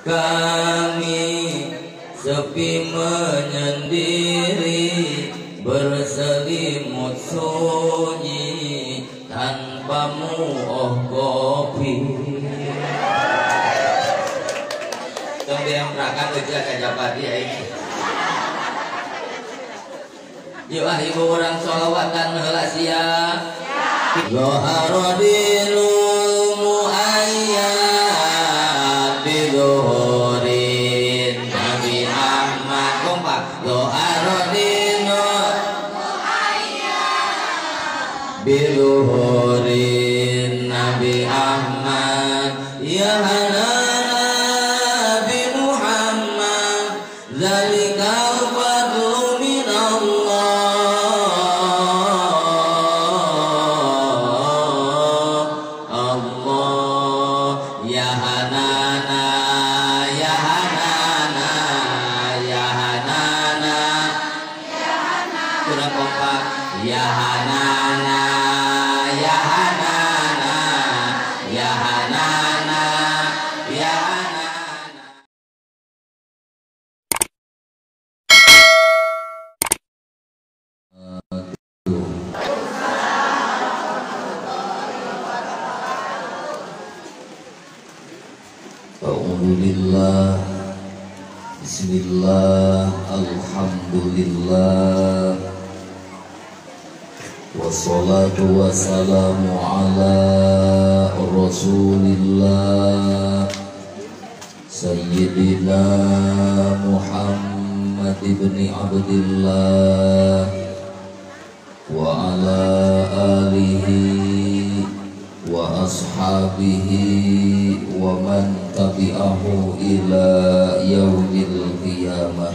Kami sepi menyendiri, berselimut sunyi, tanpamu oh kopi. Tong diamprakan aja kajapati aing. Yuk ah ibu orang sholawatan heula sia. Zohara dinul muayyad bizuhurin Nabi Ahmad. Kompak. Zohara dinul muayyad bizuhurin Nabi Ahmad. Ya hana Nabi Muhammad zalikal fadlu minallah. Allah ya hanana ya hanana ya hanana ya hanana. Kurang kompak. Ya hanana ya hanana ya hanana ya hanana. Alhamdulillah, bismillah, alhamdulillah, wassalatu wassalamu ala rasulillah sayyidina Muhammad ibn Abdillah wa ala alihi wa ashabihi wa man tabi'ahu ila yaumil qiyamah.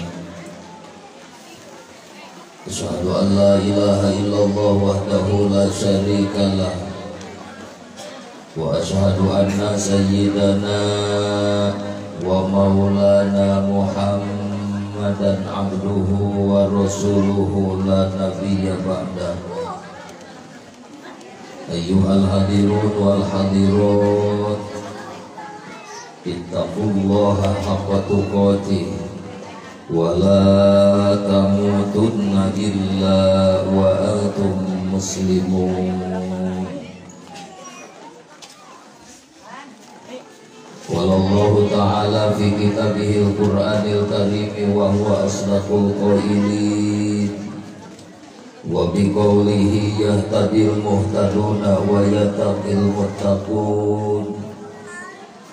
Asyhadu an la ilaha illallah wahdahu la syarika lah wa asyhadu anna sayyidana wa maulana Muhammadan abduhu wa rasuluhu la nabiyya ba'da. Ayyuhal hadirun wal hadirat, ittaqullaha haqqa tuqatih wa la tamutunna illa wa antum muslimun. Wallahu ta'ala fi kitabihil Qur'anil karim wa huwa asdaqul qailin wa biqaulihi yahtadil muhtaduna wa yattaqil muttaqun.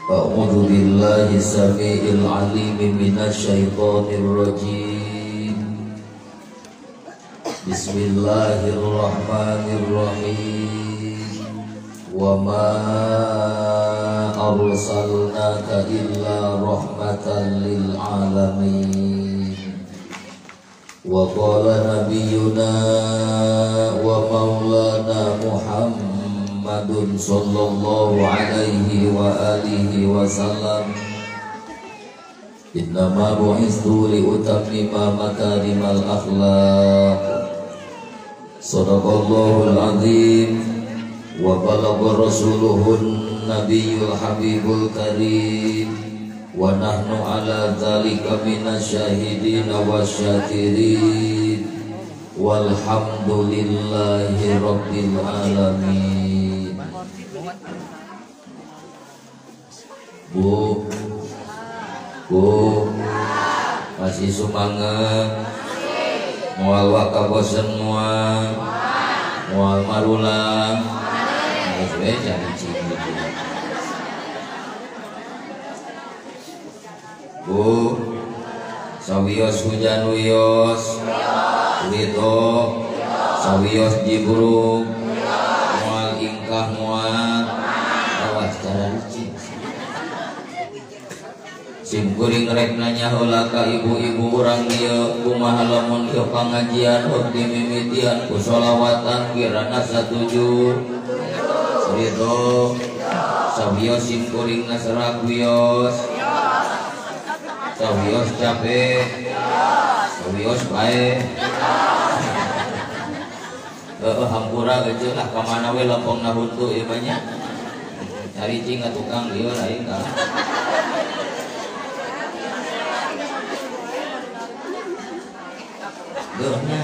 A'udzu billahi samiil alim minasyaitonir rajim. Bismillahirrahmanirrahim. Wa ma arsalnaka illa rahmatan lil alamin. Wa qala nabiyyuna wa maulana Muhammadun sallallahu alaihi wa alihi wasallam, innama bu'istu liutammima makarimal akhlaq. Sadaqallahul azim wa balagha rasuluhun nabiyul habibul karim wa nahnu ala dzalika minasyahidin wasyakirin walhamdulillahi rabbil alamin. Bu, bu, masih semangat, mual waka bosen mual, mual marulang, Bu, sawios hujan wios, rito, sawios jibruk, mual ingkah mual, awas cara licin. Sim kuring rek nanya heula ka ibu-ibu urang dieu kumaha lamun ieu pangajian heuh dimimitian ku sholawatan kirana satuju. Rito, sawios sim kuring naserak wios. Sawios capek, sawios bae. Heeh hampura geus lah ka mana we lempongna huntu ieu mah nya. Cari cing ka tukang lieur aing ka. Geurnya.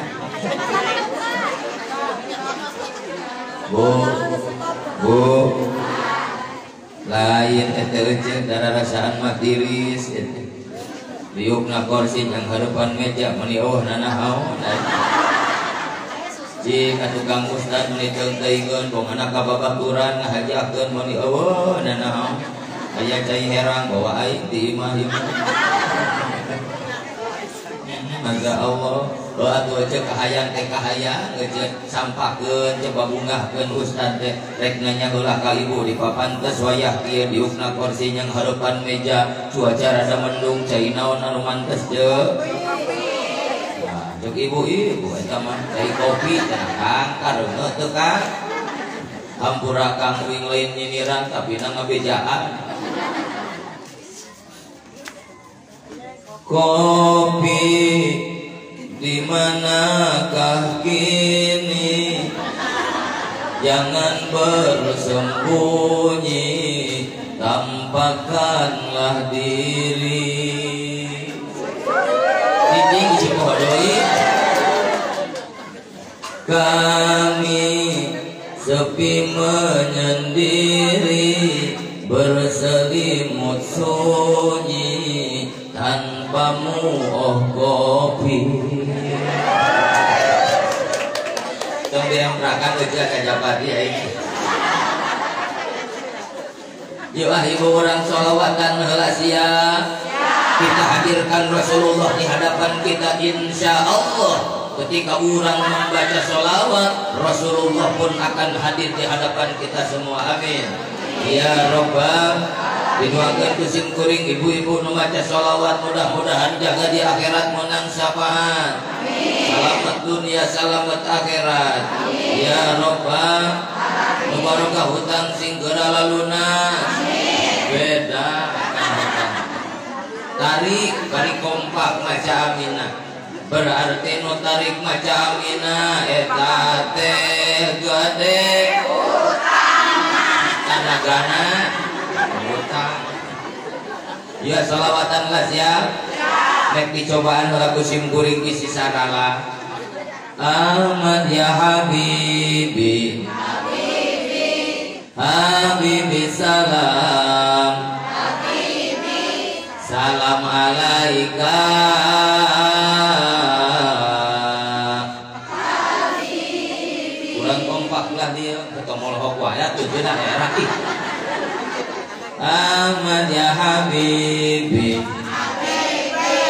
Bu, bu, lain eta euceun dararasaan mah tiris eta. Liukna kursi yang harapan meja meni eueuh nanahaon. Cik atuh Kang Ustad meni teung-teuingeun bongana ka babaturan ngahajakeun meni eueuh nanahaon. Aya cai herang bawa aing di imah imah. Maka Allah, atuh cek kahayang teh kahayang, cek sampakeun, cek babungahkeun ustad teh rek nanya heula ka ibu di papantes wayah kieu diukna kursi yang harapan meja, cuaca rada mendung, cai naon anu mantes je. Nah, cek ibu-ibu eta mah cai kopi cenah Kang kareuneuh teu Kang. Hampura Kang uing lain nyinyiran tapi na ngabejaan. Kopi di manakah kini? Jangan bersembunyi, tampakkanlah diri. Cicing isi pohodoi. Kami sepi menyendiri, berselimut sunyi tanpamu oh kopi. Tong diamprakan aja ka Japati aing. Yuk ah ibu orang sholawatan heula sia. Kita hadirkan Rasulullah di hadapan kita insya Allah. Ketika orang membaca sholawat, Rasulullah pun akan hadir di hadapan kita semua. Amin. Ya Robbal. Didoakan ku sim kuring ibu-ibu nu maca sholawat mudah-mudahan jaga di akhirat menang syafaat. Selamat dunia, selamat akhirat. Amin. Ya Robbal. Mubarokah hutang sing geura lalunas. Beda hutang. Tarik bari kompak maca aminah. Berarti nu tarik maca aminah eta teh gede hutangna. Tanagana hutang. Ya sholawatan lah siap. Nek dicobaan heula ku sim kuring isi sarala. Ahmad ya habibi, habibi, habibi salam, habibi, salam alaika. Habibi. Kurang kompak lah dia, ketemu lohok wae tuh cenah era ih. Ahmad ya habibi, habibi,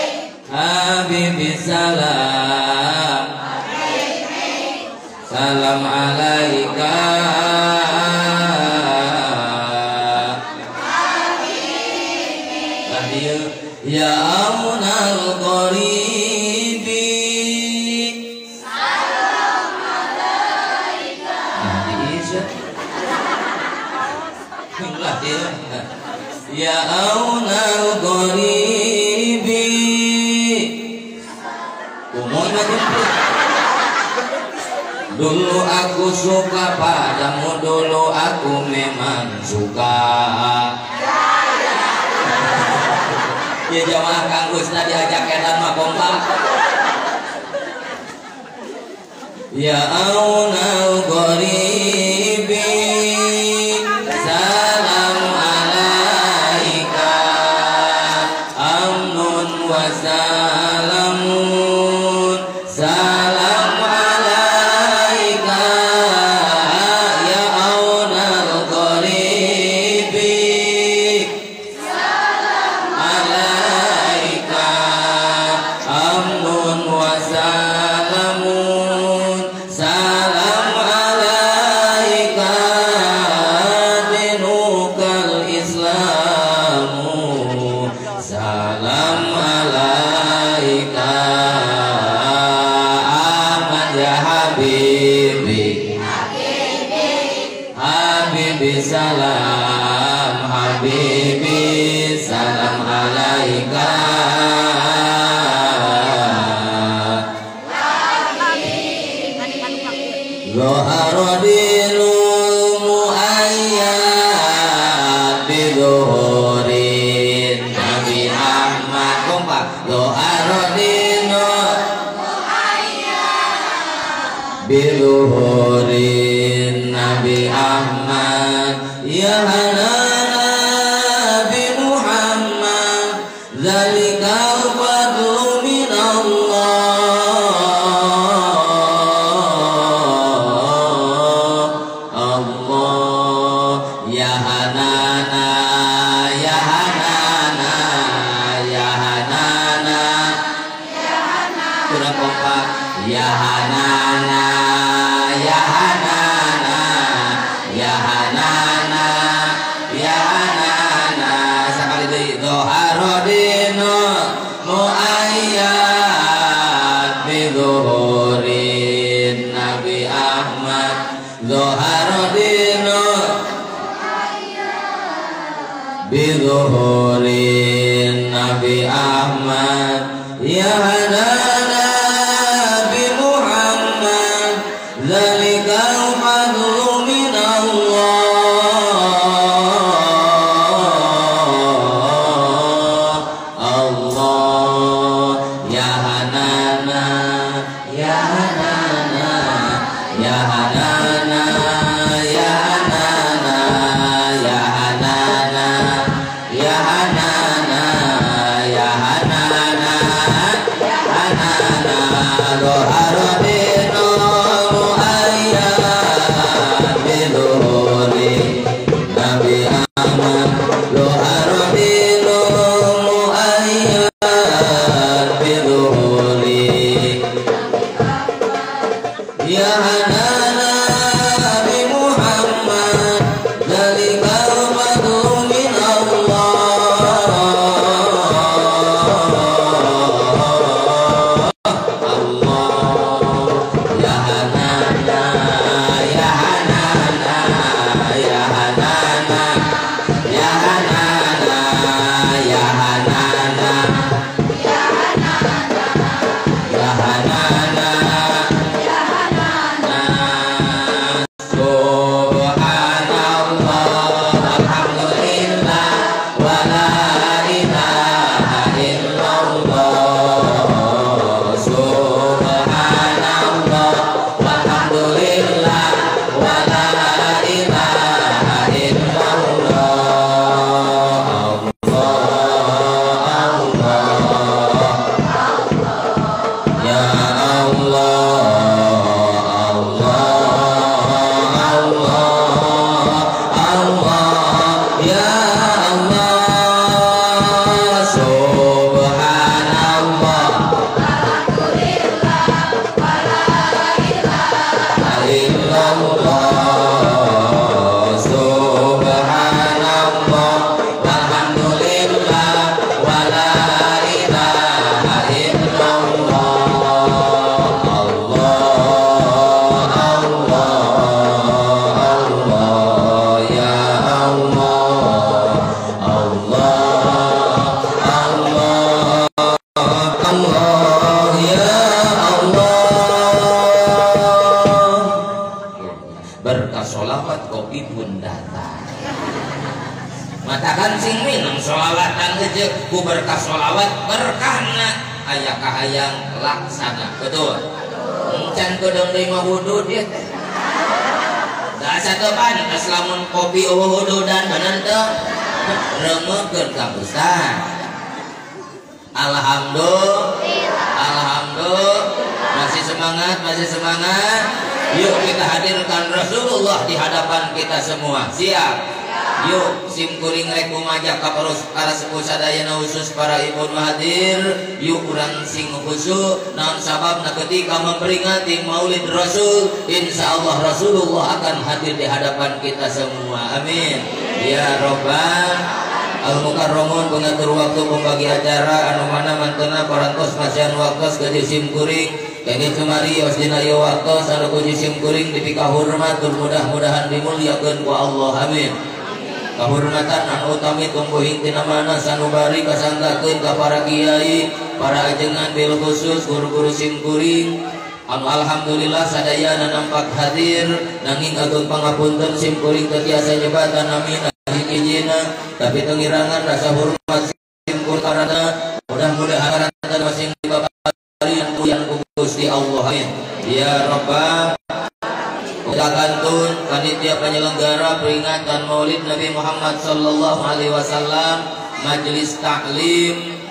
habibi salam, habibi, salam alaika. Habibi. Ya aunal qaribi, salam alaika. Nah, dia. Ya aunal qaribi. Dulu aku suka padamu, dulu aku memang suka. Ya jamaah Kang Gusna diajak edan mah kompak. Ya aunal qaribi, salam alaika, amnun wa salamun, salam alaika. Ya aunal qaribi, salam alaika, amnun wa salamun, salam alaika. Zoharodino muayyad bizuhurin Nabi Ahmad. Zoharodino bizuhurin Nabi Ahmad. Ya hadana bi Muhammad zalikal fadlu min Allah. Allah ya hanana ya hanana ya hanana ya hanana ya hanana ya hanana ya hanana ya hanana. Zoharodino muayyad bizuhuri Nabi Ahmad. Zoharodino muayyad bizuhuri ya hanana bi Muhammad zalikal fadlu min Allah. Allah ya hanana ya hanana ya hanana ya hanana ya hanana ya hanana Subhanallah alhamdulillah wa la ilaha illallah. Subhanallah walhamdulillah wa la ilaha illallah. Allah Allah ya Allah Allah Allah Allah ya Allah. Subhanallah illallah. Subhanallah walhamdulillah wa la ilaha illallah. Allah Allah Allah ya Allah Allah Allah Allah ya Allah. Berkah sholawat kopi pun datang. Matakan sing minum sholawatan aja ku berkah sholawat berkahna aya kahayang laksana. Betul. Encan kedeung deui mah hudud ieu teh. Da asa teu pantes lamun kopi eueuh hududan bener teu? Reumeukeun ka Ustaz. Alhamdulillah. Alhamdulillah. Masih semangat, masih semangat. Yuk kita hadirkan Rasulullah di hadapan kita semua. Siap? Yuk sim kuring rek kumaja ka para sepuh sadayana khusus para ibu nu hadir. Yuk urang sing khusyuk naon sababna ketika memperingati Maulid Rasul, insyaallah Rasulullah akan hadir di hadapan kita semua. Amin. Ya Rabbal Al-Mukarramun pengatur waktu pembagi acara anu mana mantena parantos masihan waktos ka sim kuring kenging cumarios dina ieu waktos anu ku sim kuring dipikahurmat tur mudah-mudahan dimuliakeun ku Allah. Amin. Kahurmatan anu utami tumbuhing tina mana sanubari kasanggakeun ka para kiai, para ajengan bil khusus guru-guru sim kuring anu alhamdulillah sadayana nampak hadir nanging agung pangapunten sim kuring teu tiasa nyebatan namina hijina tapi tengirangan rasa hormat sim kuring karena mudah-mudahan masing dibabarian ku yang ku Gusti Allah. Amin. Ya Rabbal kantun panitia penyelenggara peringatan Maulid Nabi Muhammad sallallahu alaihi wasallam, Majelis Taklim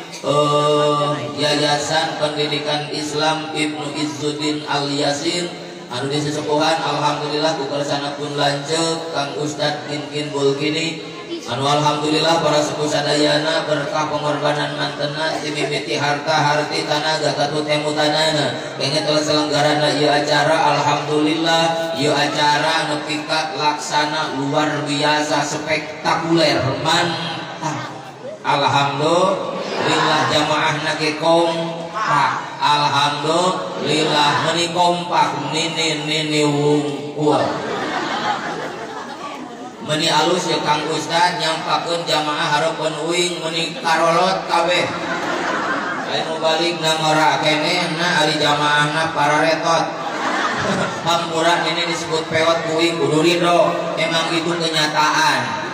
Yayasan Pendidikan Islam Ibnu Izzuddin Al Yasin anu disesepuhan alhamdulillah ku kersana pun lanceuk Kang Ustad Kinkin Bulkini anu alhamdulillah para sepuh sadayana berkah pengorbanan mantena dimimiti harta harti tanaga katut emutanana kenging telah selenggarana ieu acara alhamdulillah ieu acara nepi ka laksana luar biasa spektakuler mantap. Alhamdulillah jamaahna ge kompak. Alhamdulillah meuni kompak nini-nini wungkul. Meuni alus ya Kang Ustad nyampakeun jamaah hareupeun uing meuni karolot kabeh. Aya nu balik na ngora keneh na ari jamaahna pararetot. Hampura ini disebut pewot kuing kudu ridho, emang itu kenyataan.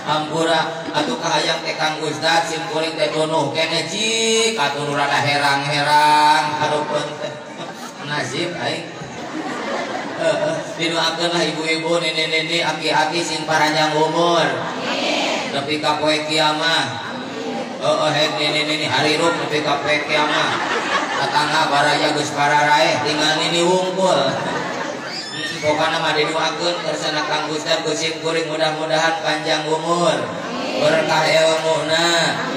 Hampura atuh kahayang teh Kang Ustad sim kuring teh tunuh keneh cik atuh nu rada herang-herang hareupeun teh. Nasib aing. Didoakeun lah ibu-ibu nenek-nenek aki-aki sing paranjang umur. Amin. Nepi ka poe kiamah. Oh, head nini hari rup nepi ka poe kiamah. Tetangga baraya geus pararaeh tinggal nini wungkul. Pokana mah didoakeun kersana Kang Ustad ku sim kuring mudah-mudahan panjang umur, berkah ilmuna,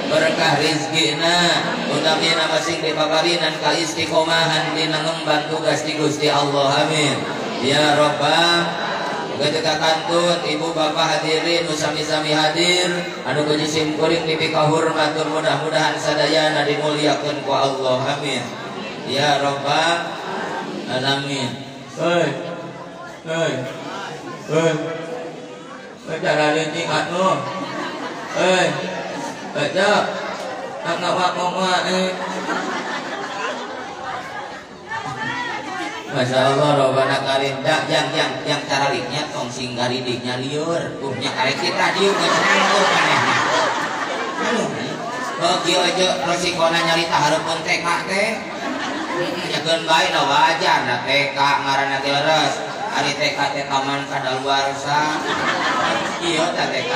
berkah rizkina, utamina masing dipaparinan ka istiqomahan dina ngemban tugas di Gusti Allah. Amin. Ya Rabbal. Ketika kantun ibu bapak hadirin nu sami-sami hadir anu ku sim kuring dipikahurmat mudah-mudahan sadayana dimuliakeun ku Allah. Amin. Ya Rabbal alamin. Hei. Hei. Hei. Cara leutik atuh. Hei. Baca. Ngawak ngomong eh. Masya Allah, Robbana karim. Dak, yang cara liknya tong sing garidiknya liur. Nya karek kita dieu geus nanggung manehna. Oh, kieu aja resikona nyarita hareupeun TK teh. Nyakeun bae da wajar da TK ngaranna teh leres. Ari TK teh taman kadaluarsa. Ieu teh TK.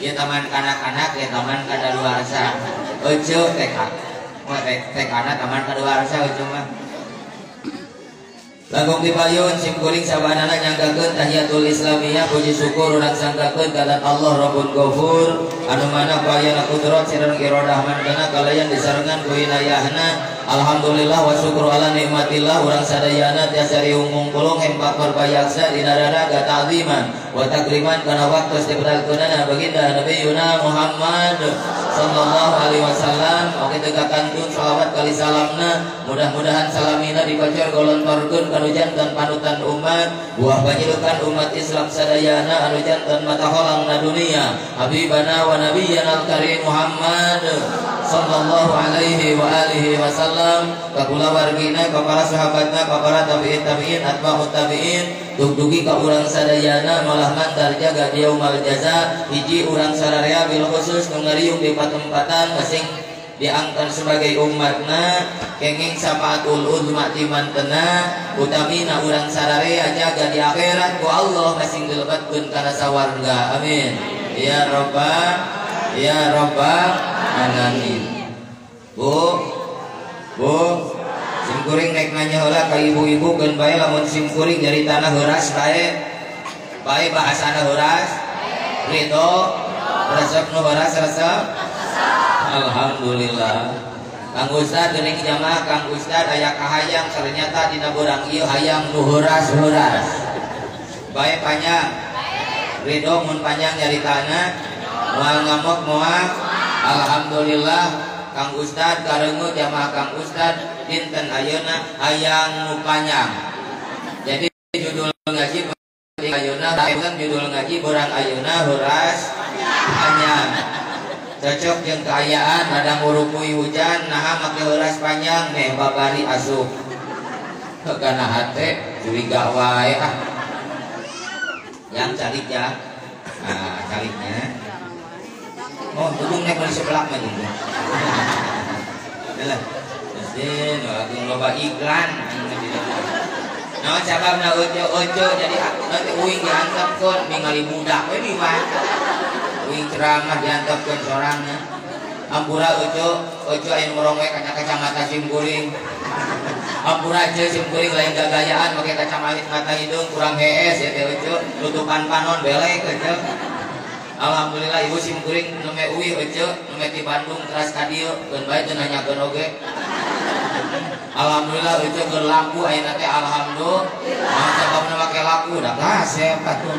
Ieu taman kanak-kanak, ieu taman kadaluarsa. Euceu TK. Wah, TK-na taman kadaluarsa euceu mah. Langkung dipayun sim kuring sabanana nyanggakeun tahiyatul islamiyah puji syukur urang sanggakeun ka Allah Rabbul Ghafur anu mana payana kudrat sareng iradah mandana kalayan disarengan ku inayahna. Alhamdulillah wa syukur ala nikmatillah urang sadayana tiasa riung mungkulung hempak berbayaksa dina raraga ta'ziman wa takriman kana waktu istibdalkeunana baginda Nabiyuna Muhammad sallallahu alaihi wasallam. Oke teu kantun salawat kali salamna mudah-mudahan salamina dikocor golontorkeun anu jantan panutan umat buah panyilukan umat Islam sadayana anu jantan mata holang na dunia habibana wa nabiyyana al-karim Muhammad sallallahu alaihi wa alihi wasallam ka kulawargina ka para sahabatna ka para tabi'in tabi'in atba'ut tabi'in dugdugi ka urang sadayana malah mandar jaga yaumal jaza hiji urang sararea bil khusus nu ngariung di patempatan masing diangkat sebagai umatna kenging syafaatul uzma di mantena utamina urang sararea jaga di akhirat ku Allah masing dilebetkeun kana sawarga. Amin. Ya Rabbal ya Rabbal alamin. Bu, bu, sim kuring nek nanya heula ka ibu-ibu keun bae lamun sim kuring jadi tanah heuras bae. Bae bahasana heuras. Ridho, resep nu heuras resep. Alhamdulillah. Kang Ustad geuning jamaah Kang Ustad aya kahayang ternyata dina beurang ieu hayang nu heuras-heuras. Bae panjang. Ridho mun panjang nyaritana moal ngamok moal. Alhamdulillah Kang Ustad kareungeut jamaah Kang Ustad dinten ayeuna hayang nu panjang. Jadi judul ngaji ayeuna judul ngaji beurang ayeuna heuras panjang. Cocok jeung kaayaan rada ngurukui hujan naha make heuras panjang meh babari asup. Kana hate curiga wae ah. Yang calik ya. Nah, caliknya. Oh, dudung nek di sebelah mah jeung. Lah. Mesin agung loba iklan. Naon sababna ojo-ojo jadi nanti uing diantepkeun ningali budak we di mah. Uing ceramah diantepkeun sorangna. Ampura ojo, ojo aya nu merong we kana kacamata sim kuring. Ampura aja sim kuring lain gagayaan make kacamata hidung kurang hees ya teh ojo, tutupan panon belek ojo. Alhamdulillah ibu sim kuring nembe uih ojo, nembe ti Bandung teras ka dieu, keun bae teu nanyakeun oge. Alhamdulillah itu keur laku ayeuna teh alhamdulillah. Mun sababna make laku da kasep atuh.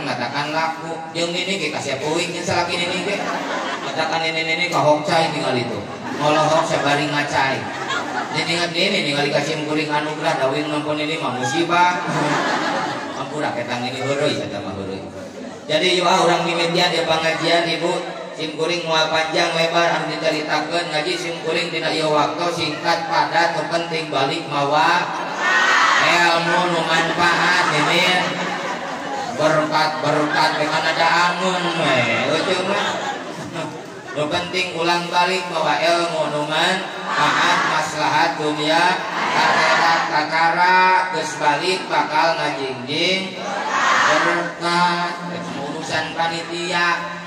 Ngatakan laku jeung nini ge kasep euing jeung salaki nini ge. Ngatakan nini ka hongcai tinggal itu. Ngolohok sabari ngacai. Jadi ingat nini ningali ka sim kuring anugerah dawing nampun nini mah musibah. Ampura ketang ini heureuy eta mah heureuy. Jadi ieu urang mimitian di pangajian ibu sim kuring moal panjang lebar anu dicaritakeun ngaji sim kuring dina ieu waktu singkat padat nu penting balik mawa ilmu nu manfaat ini berkat-berkat dengan ada angun we eueuh mah nu penting ulang balik mawa ilmu nu manfaat maslahat dunia akhirat kakara geus balik bakal ngajingjing berkat urusan panitia.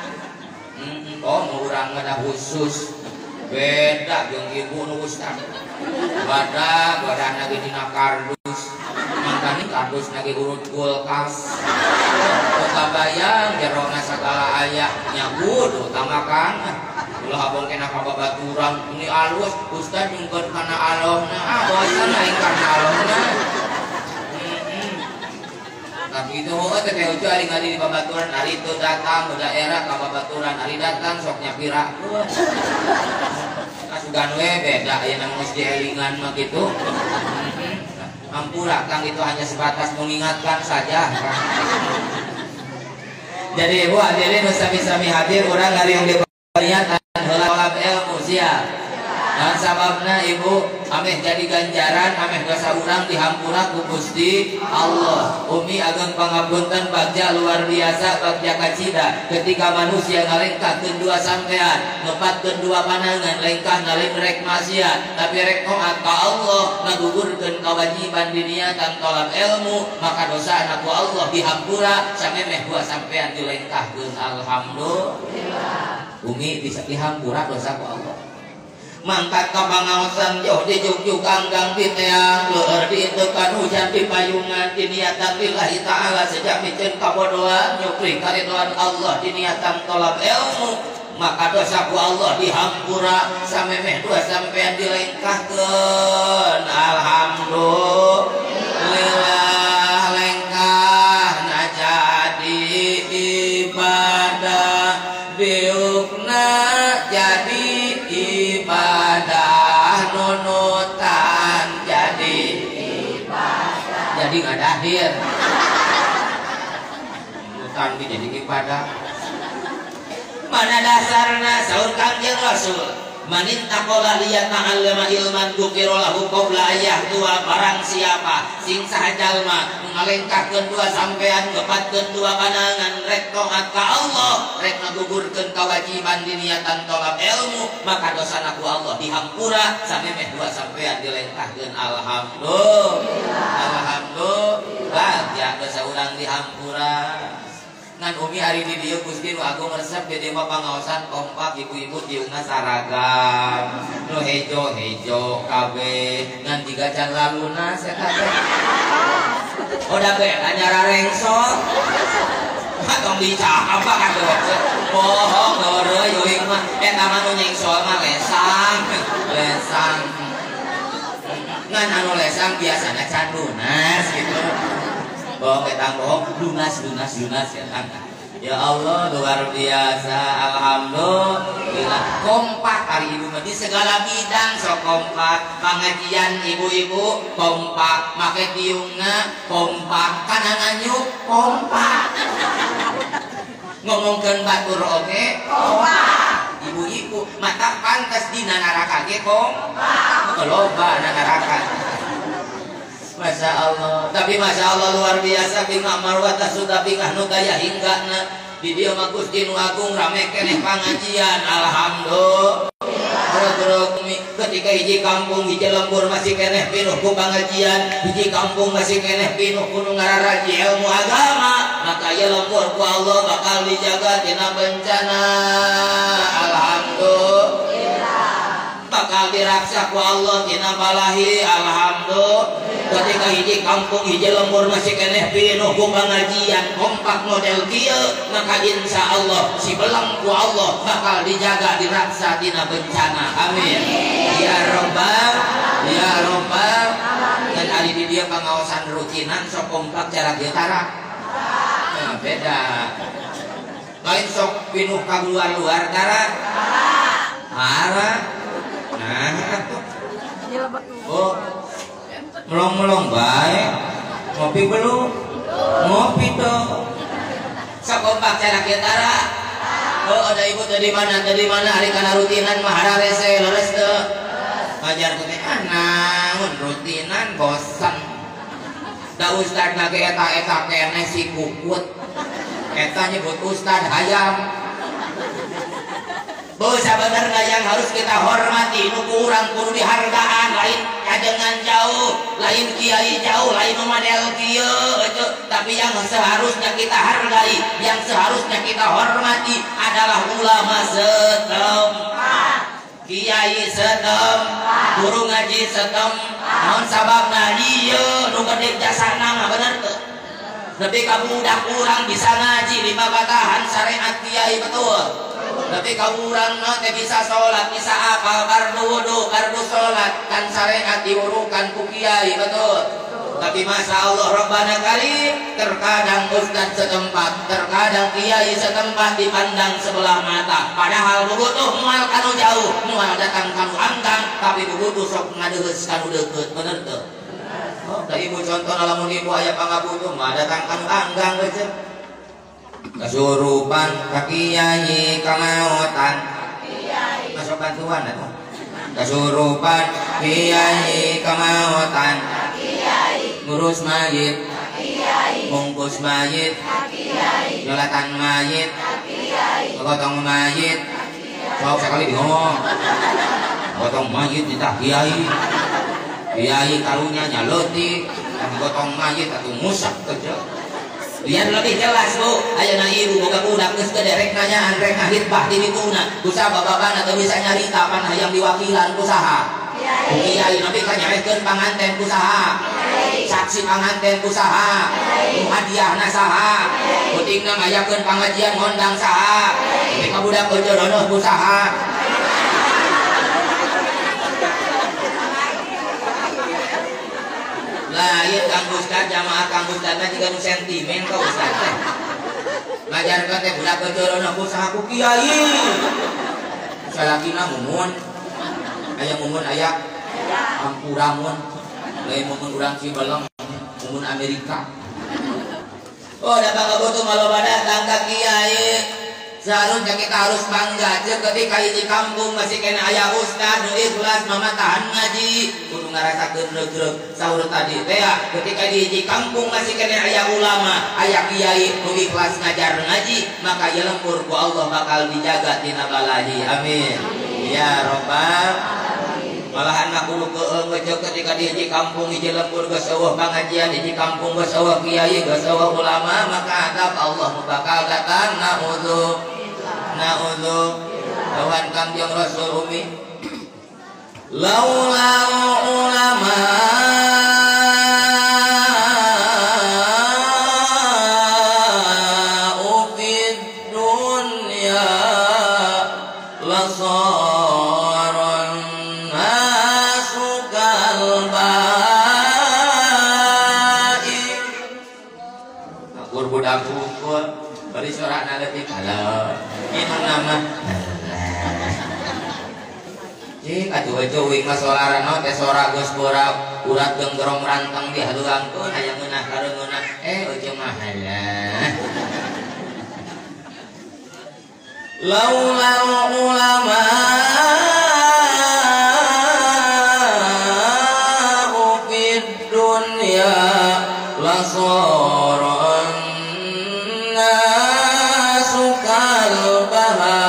Oh, nu urang mah khusus beda jeung ibu nu ustad. Badak badana ge dina kardus. Mangkani kardus na ge urut kulkas. Teu kabayang jerona sagala aya nya kudu tamakan. Ulah abong kena ka babaturan ini alus ustad nyungkeun kana alohna. Ah, bosan aing kana alohna. Tapi itu heueuh teh teh ari ngadi di babaturan ari teu datang ke daerah ka babaturan ari datang sok nyapirakeun. Kasugan we beda ayeuna geus dielingan mah kitu. Ampura Kang itu hanya sebatas mengingatkan saja. Jadi ibu hadirin nu sami-sami hadir urang ngariung di niatan heula ilmu siap. Dan sababna ibu ameh jadi ganjaran ameh dosa urang dihampura ku Gusti Allah. Umi ageng pangapunten bagja luar biasa bagja kacida ketika manusia ngalengkahkeun dua sampean ngepatkeun dua panangan lengkah ngalin rek maksiat tapi rek taat ka Allah ngagugurkeun kewajiban diniatan tolak ilmu maka dosa ku Allah dihampura samemeh dua sampean dilengkahkeun alhamdulillah. Umi bisa dihampura dosa ku Allah. Mangkat ka pangaosan jauh di jugjug anggang di teang leueur di teukan hujan di payungan diniatan lillahi ta'ala sejak miceun kabodohan nyukri karidhoan Allah diniatan tolak ilmu maka dosa ku Allah dihampura samemeh dua sampean dilengkahkeun alhamdulillah. Lengkahna jadi ibadah diukna jadi ibadah nunutan jadi ibadah jadi ngadahir nunutan jadi ibadah mana dasarna saur Kangjeng Rasul manintakola liyata'allama ilman gufira lahu qabla ayyahtua barang siapa sing saha jalma ngalengkahkeun dua sampean ngepatkeun dua panangan rek taat ka Allah rek ngagugurkeun kewajiban diniatan tolak ilmu maka dosana ku Allah dihampura samemeh dua sampean dilengkahkeun alhamdulillah. Alhamdulillah ya dosa urang dihampura. Ngan umi hari di dieu Gusti nu agung resep di dieu mah pangaosan kompak ibu-ibu diungna saragam nu hejo-hejo kabeh ngan jiga can lalunas eta teh. Oh da beda nyara rengsok. Tong dicakap kan bohong heureuy euing mah eta mah nu nyengsol mah lesang, lesang. Ngan anu lesang biasana can lunas gitu. Bohong etang bohong lunas lunas lunas ya kan. Ya Allah luar biasa alhamdulillah kompak hari ibu di segala bidang sok kompak pengajian ibu-ibu kompak make tiungna kompak kana nganyuk kompak ngomongkeun batur oge kompak ibu-ibu mata pantes dina neraka ge kompak loba na neraka. Masya Allah, tapi Masya Allah luar biasa bingah marwah sudah bingah nu gaya hinggana di dieu mah Gusti nu agung rame keneh pangajian alhamdulillah. Ketika hiji kampung hiji lembur masih keneh pinuh ku pangajian, hiji kampung masih keneh pinuh ku nu ngararaji ilmu agama, maka ieu lembur ku Allah bakal dijaga tina bencana. Alhamdulillah. Bakal diraksa ku Allah tina balahi. Alhamdulillah. Ketika hiji kampung hiji lembur masih keneh pinuh ku pengajian kompak model kieu, maka insya Allah si belang ku Allah bakal dijaga diraksa tina bencana. Amin. Ya robbal ya robbal. Dan ari di dieu pangaosan rutinan sok kompak cara kieu tara. Nah, beda. Lain sok pinuh ka luar-luar tara. Tara. Nah, oh. Melong-melong baik, ngopi belum? Ngopi tuh. Sok kompak cara kita. Oh, ada ibu dari mana? Dari mana? Hari kana rutinan mah hararese leres teu. Ngajar teh naon rutinan bosan. Da ustad na ge eta-eta keneh si kukut. Eta nyebut ustad hayam. Bu, sebenarnya yang harus kita hormati nu kurang kudu dihargaan, lain kajengan jauh, lain kiai jauh, lain model kieu, tapi yang seharusnya kita hargai, yang seharusnya kita hormati adalah ulama setempat, kiai setempat, guru ngaji setempat. Naon sababna ieu nu gede jasana mah bener teu? Lebih ka budak urang bisa ngaji lima batahan syariat kiai betul. Tapi kau urang teh bisa sholat, bisa apal fardu wudu, fardu sholat, kan syariat diurukan ku kiai betul. Tapi masya Allah Rabbana karim, terkadang ustad setempat, terkadang kiai setempat dipandang sebelah mata. Padahal bubutuh mual kanu jauh, mual datang kanu anggang, tapi bubutuh sok ngadeheus kanu deukeut, bener teu? Oh, da ibu contoh lamun ibu aya pangabutuh mah datang kanu anggang geus. Kasurupan ka kiai kamautan, masuk bantuan atuh. Kasurupan kiai kamautan, ngurus mayit, bungkus mayit, nyolatan mayit, gotong mayit. Sok sekali di ngomong gotong mayit ditah kiai, kiai karunya nyaleutik, gotong mayit atuh musak kerja. Biar lebih jelas bu, ayeuna ibu boga budak geus gede rek nanyaan rek ngahitbah di dituna, ku saha bapana teu bisa nyarita pan hayang diwakilan ku saha? Ku kiai. Nepi ka nyaehkeun panganten ku saha? Saksi panganten ku saha? Nu hadiahna saha? Pentingna ngayakeun pangajian ngondang saha? Nepi ka budak keuceureuneuh ku saha? Lah ieu Kang Ustad jamaah Kang Ustad mah jiga nu sentimen ka Ustad teh. Ngajarkeun teh budak keuceureuneuh ku saha ku kiai. Salakina mumun. Aya mumun aya ampura mun. Lain mumun urang Cibalong, mumun Amerika. Oh, da pangabutuh maloba datang ka kiai. Seharusnya kita harus bangga ketika hiji kampung masih kena aya ustad nu ikhlas mamatahan ngaji kudu ngarasakeun regreg saur tadi teh ketika di hiji kampung masih kena aya ulama aya kiai nu ikhlas ngajar ngaji maka ieu lembur ku Allah bakal dijaga tina balahi. Amin ya robbal. Malahan mah kudu keung ketika di hiji kampung hiji lembur geus eueuh pangajian hiji kampung geus eueuh kiai geus eueuh ulama maka azab Allah bakal datang. Naudzu naudzu lawan Kangjeng Rasul umi laula ulama fid dunya lasaran nasu kalbai. Akur budak kumpul bari sorana leutik halo itu nama cik atuh heueuh mah solarana teh sora geus borak urat genggerong ranteng dihaluangkeun aya ngeunah kareungeunah ujung mah halah laula ulama fid dunya lasara nasu kal bahair.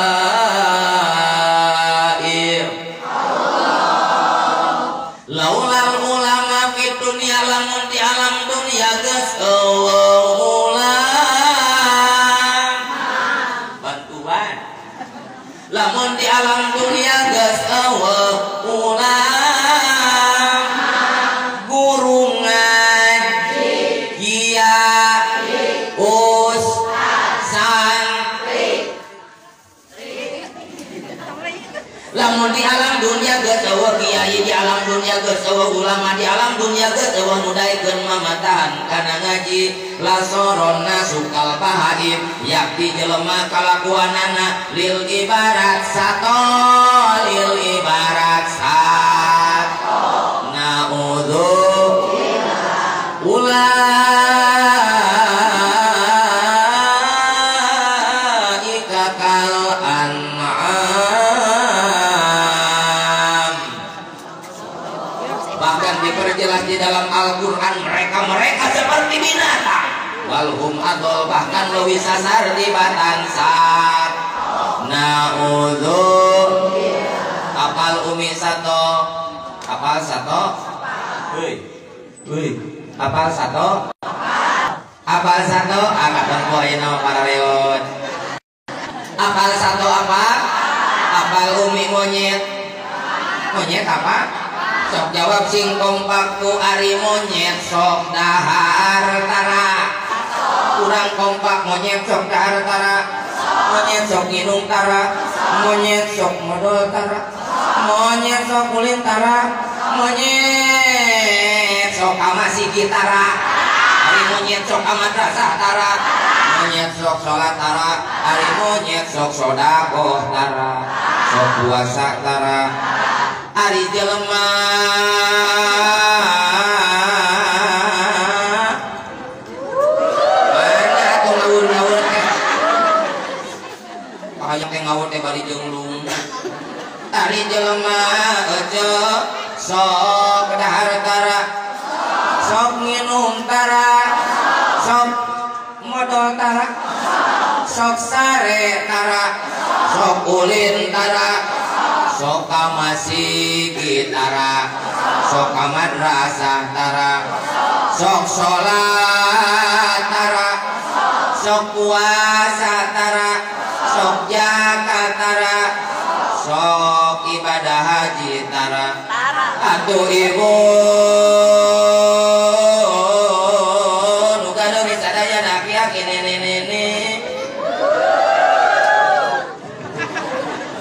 Laula ulama fid dunya lamun di alam dunya geus eueuh ulama bantuan lamun di alam dunya geus eueuh ulama Lamun di alam dunia geus eueuh kiai, di alam dunia geus eueuh ulama, di alam dunia geus eueuh nu daekeun mamatahan kana ngaji lasoronna sukal bahaim yakti jelema kalakuanana lil ibarat sato lil ibarat sato naudzu ulaika kal an'am. Bahkan diperjelas di dalam Al-Quran mereka-mereka seperti binatang walhum adol bahkan leuwih sasar tibatan sat naudzu. Apal umi sato, apal sato, heuy heuy, apal sato, apal sato, angkatan ku ayeuna para reot. Apal sato apa? Apal umi monyet, monyet apa? Sok jawab sing kompak ku ari monyet sok dahar tara. Kurang kompak monyet sok dahar tara. Monyet sok nginum tara. Monyet sok modol tara. Monyet sok ulin tara. Monyet sok ka masigi tara. Ari monyet sok ka madrasah tara. Monyet sok salat tara. Ari monyet sok sodakoh tara. Sok puasa tara. Ari jelema mana atuh ngawur-ngawur teh hayang teh ngawur teh bari jeung lung. Ari jelema ece sok dahar tara, sok nginum tara, sok modol tara, sok sare tara, sok ulin tara, sok ka masigi tara, sok ka madrasah tara, sok sholat tara, sok puasa tara, sok zakat tara, sok ibadah haji tara. Atuh ibu nu gaduh sadaya aki-aki nenek-nenek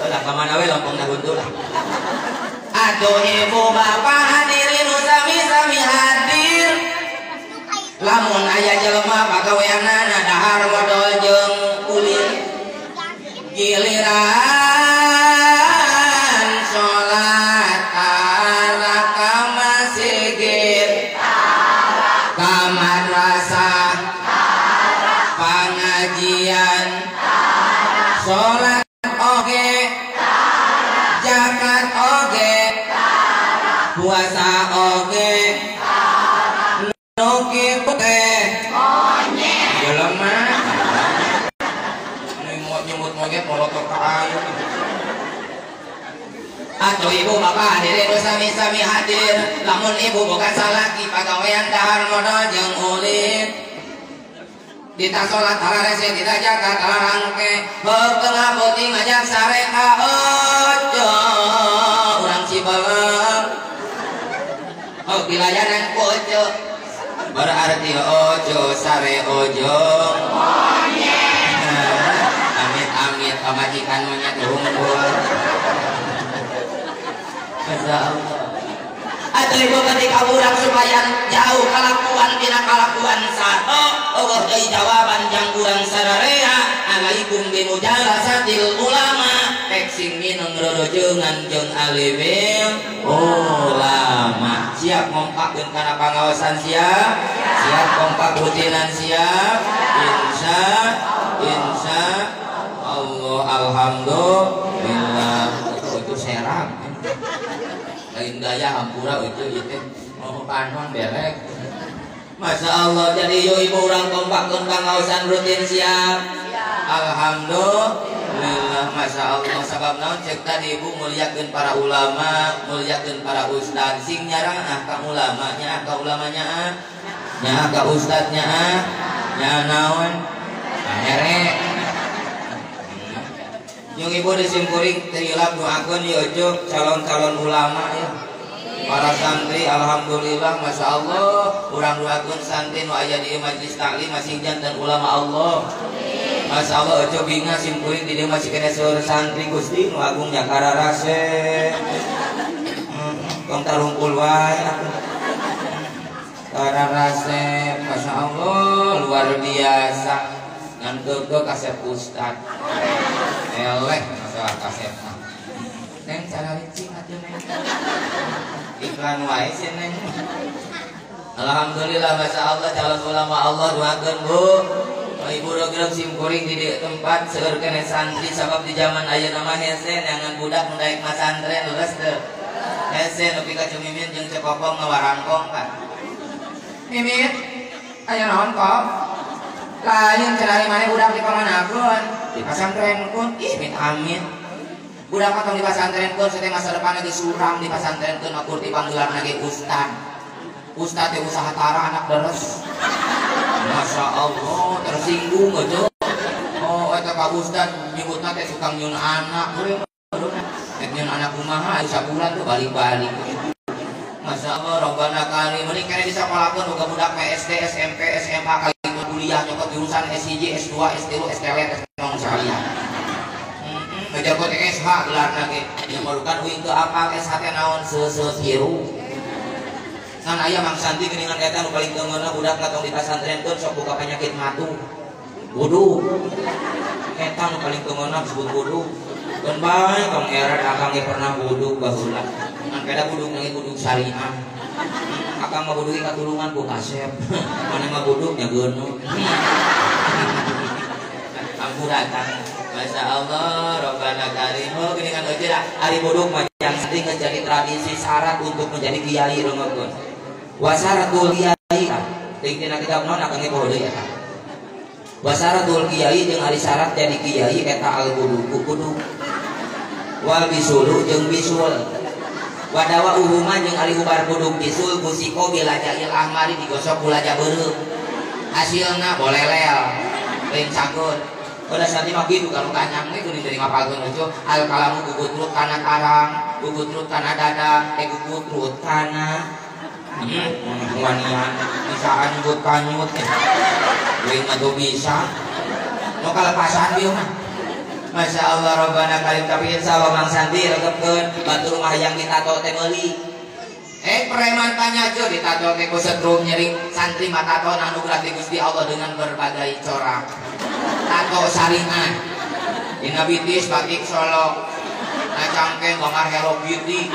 lah kamana we lompong dahuntu lah. Atuh ibu bapak hadirin nu sami-sami hadir, lamun aya jelema pagaweanana dahar modol jeung ulin, giliran salat tara ka masjid tara, ka madrasah tara, pangajian tara, salat oge tara, zakat oge tara, puasa oge tara, nu kitu teh monyet jelema nyebut monyet molotot ka ayu. Atau ibu bapak hadirin sami-sami hadir, lamun ibu boga salaki pagawean dahar modal jeung ulin, dita salat tara rese, dita zakat tara rangke, heuh tengah peuting ngajak sare ka ojo urang Cibalong, heuh dilayanan ku ojo berarti ojo sare ojo monyet. Amit-amit pamajikan monyet unggul. Masya Allah. Atau ibu ketika urang supaya jauh kalakuan tina kalakuan sato, eueuh deui jawaban jang urang sararea, alaikum bimujalasatil ulama, rek sing mineng rorojeungan jeung alimil ulama. Siap ngompakeun kana pangaosan siap? Siap kompak rutinan siap? Insya insya Allah alhamdulillah. Itu serang lain gaya hampura itu itu mau panon belek. Masya Allah. Jadi yuk ibu orang kompakkeun pangaosan rutin siap? Alhamdulillah. Masya Allah. Sabab naon cek tadi ibu muliakeun para ulama, muliakeun para ustad, sing nyarang ah ka ulama nya, ka ulamanya ah nya, ka ustadnya ah nya naon mere. Yung ibu disimpuring teu doakeun ieu calon-calon ulama ya. Para santri alhamdulillah masya Allah urang doakeun santri nu aya di majelis taklim masing janten ulama Allah. Masya Allah ojo binga simkuring di dieu masih kena seueur santri Gusti nu agung nya kararase. Tong tarungkul wae kararase. Masya Allah luar biasa. Ngan geugeuh kasep ustad. Eleh masalah kasep mah. Neng cara licin atuh neng. Iklan wae sih neng. Alhamdulillah masya Allah calon ulama Allah doakeun Bu. Ibu regreg simkuring di tempat seueur keneh santri sabab di zaman ayeuna mah hese neangan budak nu daek masantren leres teu. Hese nepi ka Cemimin jeung Cekokong ngawarangkong kan. Mimin aya naon kok? Lain cenah maneh budak dipamanakeun di pasantrenkeun. Ih mit amin. Budak mah tong dipasantrenkeun teh masa depan lagi suram dipasantrenkeun akur dipanggelarna ge ustad. Ustad teh usaha tara anak deres. Masya Allah tersinggung gitu. Oh eta ka ustad nyebutna teh tukang nyun anak. Rek nyun anak kumaha sabulan tuh balik-balik. Masya Allah Robbana kali mending kene disakolakeun boga budak SD, SMP, SMA kali kuliah nyokot jurusan SIJ, S2, S3, STW, S0 sekalian. Ngajakot SH gelarna ge. Yang merukan uing teu apal SH teh naon seuseut hirup. Ngan aya Mang Santi geuningan eta nu paling teu ngeunah budak tong dipasantrenkeun sok boga penyakit matu. Wudu. Eta nu paling teu ngeunah disebut wudu. Keun bae tong era akang ge pernah wudu baheula. Ngan peda buduk nang buduk syariah. Akang mah buduk katulungan ku kasep. Maneh mah buduk nya geuneuh. Ampura tang. Masya Allah, Robbana karim. Oh, geuningan eueuh dah. Ari buduk mah yang sering jadi tradisi syarat untuk menjadi kiai rengekeun. Wasaratul kiai teuing dina kitab naon akang ge poho deui eta. Wasaratul kiai jeung ari syarat jadi kiai eta al wudu kudu. Wal bisulu jeung bisul. Wadawa uhuma jeung ari ubar buduk bisul kusiko bilajail ahmari digosok ku laja beureum. Hasilna bolelel teuing cageun. Pada saat ini mah gitu kalau kanyang nih geuning dari ngapalkeun ojo al kalamu gugutrut kana karang, gugutrut kana dada, gugutrut kana wanian bisaan nyebut kanyut euy mah tuh bisa. Nu kalepasan ieu mah. Masya Allah Robbana karim tapi insyaallah Mang Santi regepkeun batur mah hayang ditato teh meuli. Preman tanya aja ditato teh ku setrum nyering santri mah tato anugerah ti Gusti Allah dengan berbagai corak. Tato saringan dina bitis batik Solo ngacangkeng gambar Hello Kitty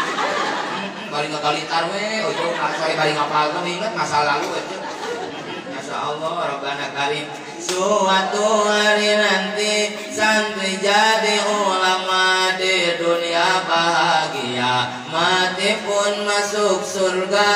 bari ngagalitar we ojo sore bari ngapalkeun inget masa lalu ojo. Masya Allah Robbana karim. Suatu hari nanti santri jadi ulama di dunia bahagia mati pun masuk surga.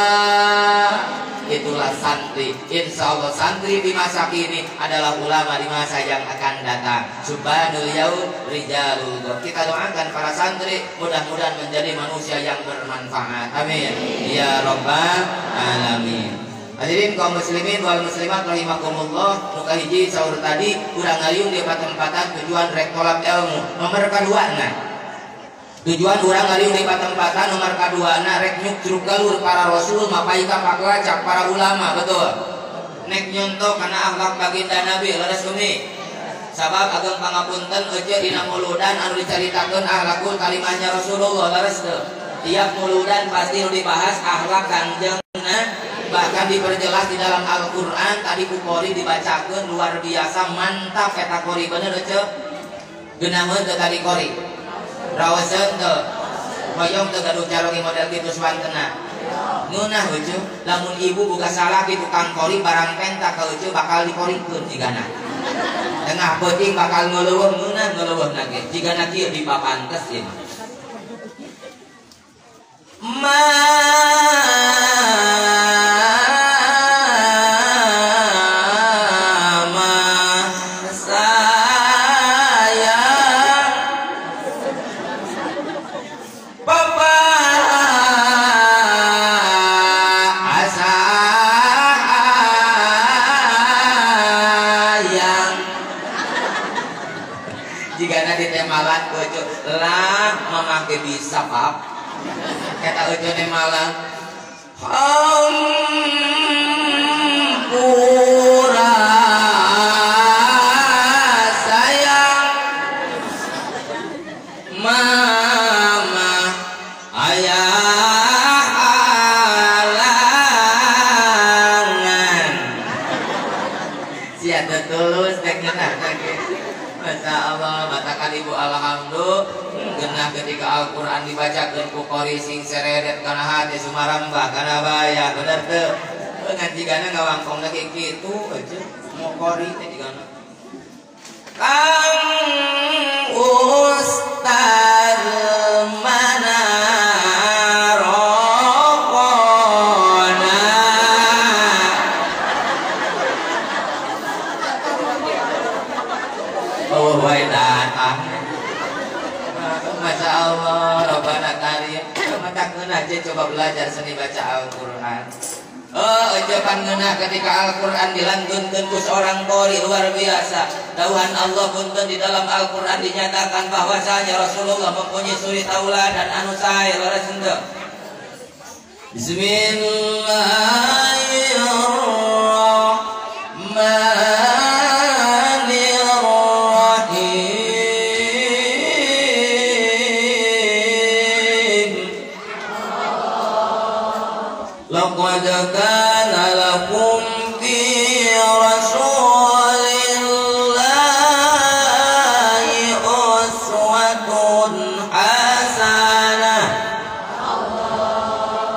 Itulah santri. Insya Allah santri di masa kini adalah ulama di masa yang akan datang. Subhanul yaum rijalul ghaib. Kita doakan para santri mudah-mudahan menjadi manusia yang bermanfaat. Amin. Ya Rabbal alamin. Hadirin kaum muslimin wal muslimat rahimakumullah. Nu kahiji saur tadi urang ngaliung di patempatan tujuan rek tolak ilmu. Nomor kaduana tujuan urang ngaliung di patempatan nomor kaduana rek nyukcruk galur para rasul mapai ka paklacak para ulama betul. Nek nyonto kana akhlak baginda Nabi leres umi. Sabab ageng pangapunten eueuh dina muludan anu dicaritakeun akhlakul kalimahnya Rasulullah leres teu. Tiap muludan pasti nu dibahas akhlak Kanjeng bahkan diperjelas di dalam Al-Qur'an tadi ku qori dibacakeun luar biasa mantap eta qori bener eueuh. Geunaheun teu tadi qori. Rawaseun teu. Hoyong teu gaduh caroge model kitu suantena. Ngeunah eueuh lamun ibu boga salah di tukang qori barang penta ka eueuh bakal dikorikeun jigana. Tengah peuting bakal ngeuleuweung ngeunah ngeuleuweungna ge jigana kieu dipapantes ieu mah. Mama sayang papa sayang jigana ditemalan ku lah mama ge bisa pap kata ujone malam hampura Mama ayah alangan sia teu tulus teh ngeunah teh. Masya Allah, matakan ibu alhamdulillah genah ketika Al-Quran dibacakeun ku qori sing sereret kana hati sumarambah kana baya bener teu ngan jigana ngawangkong lagi kitu aja mau qori teh jigana Kang Ustaz mana rokona. Oh wae datang. Masya Allah, Rabbana karim. Mata ngeunah aja coba belajar seni baca Al-Quran. Oh, ucapan ngeunah ketika Al-Quran dilantunkeun ku seorang qori luar biasa. Dawuhan Allah punten di dalam Al-Quran dinyatakan bahwasanya Rasulullah mempunyai suri tauladan anu sae leres henteu. Bismillahirrahmanirrahim. Laqad kana lakum fi rasulillahi uswatun hasanah.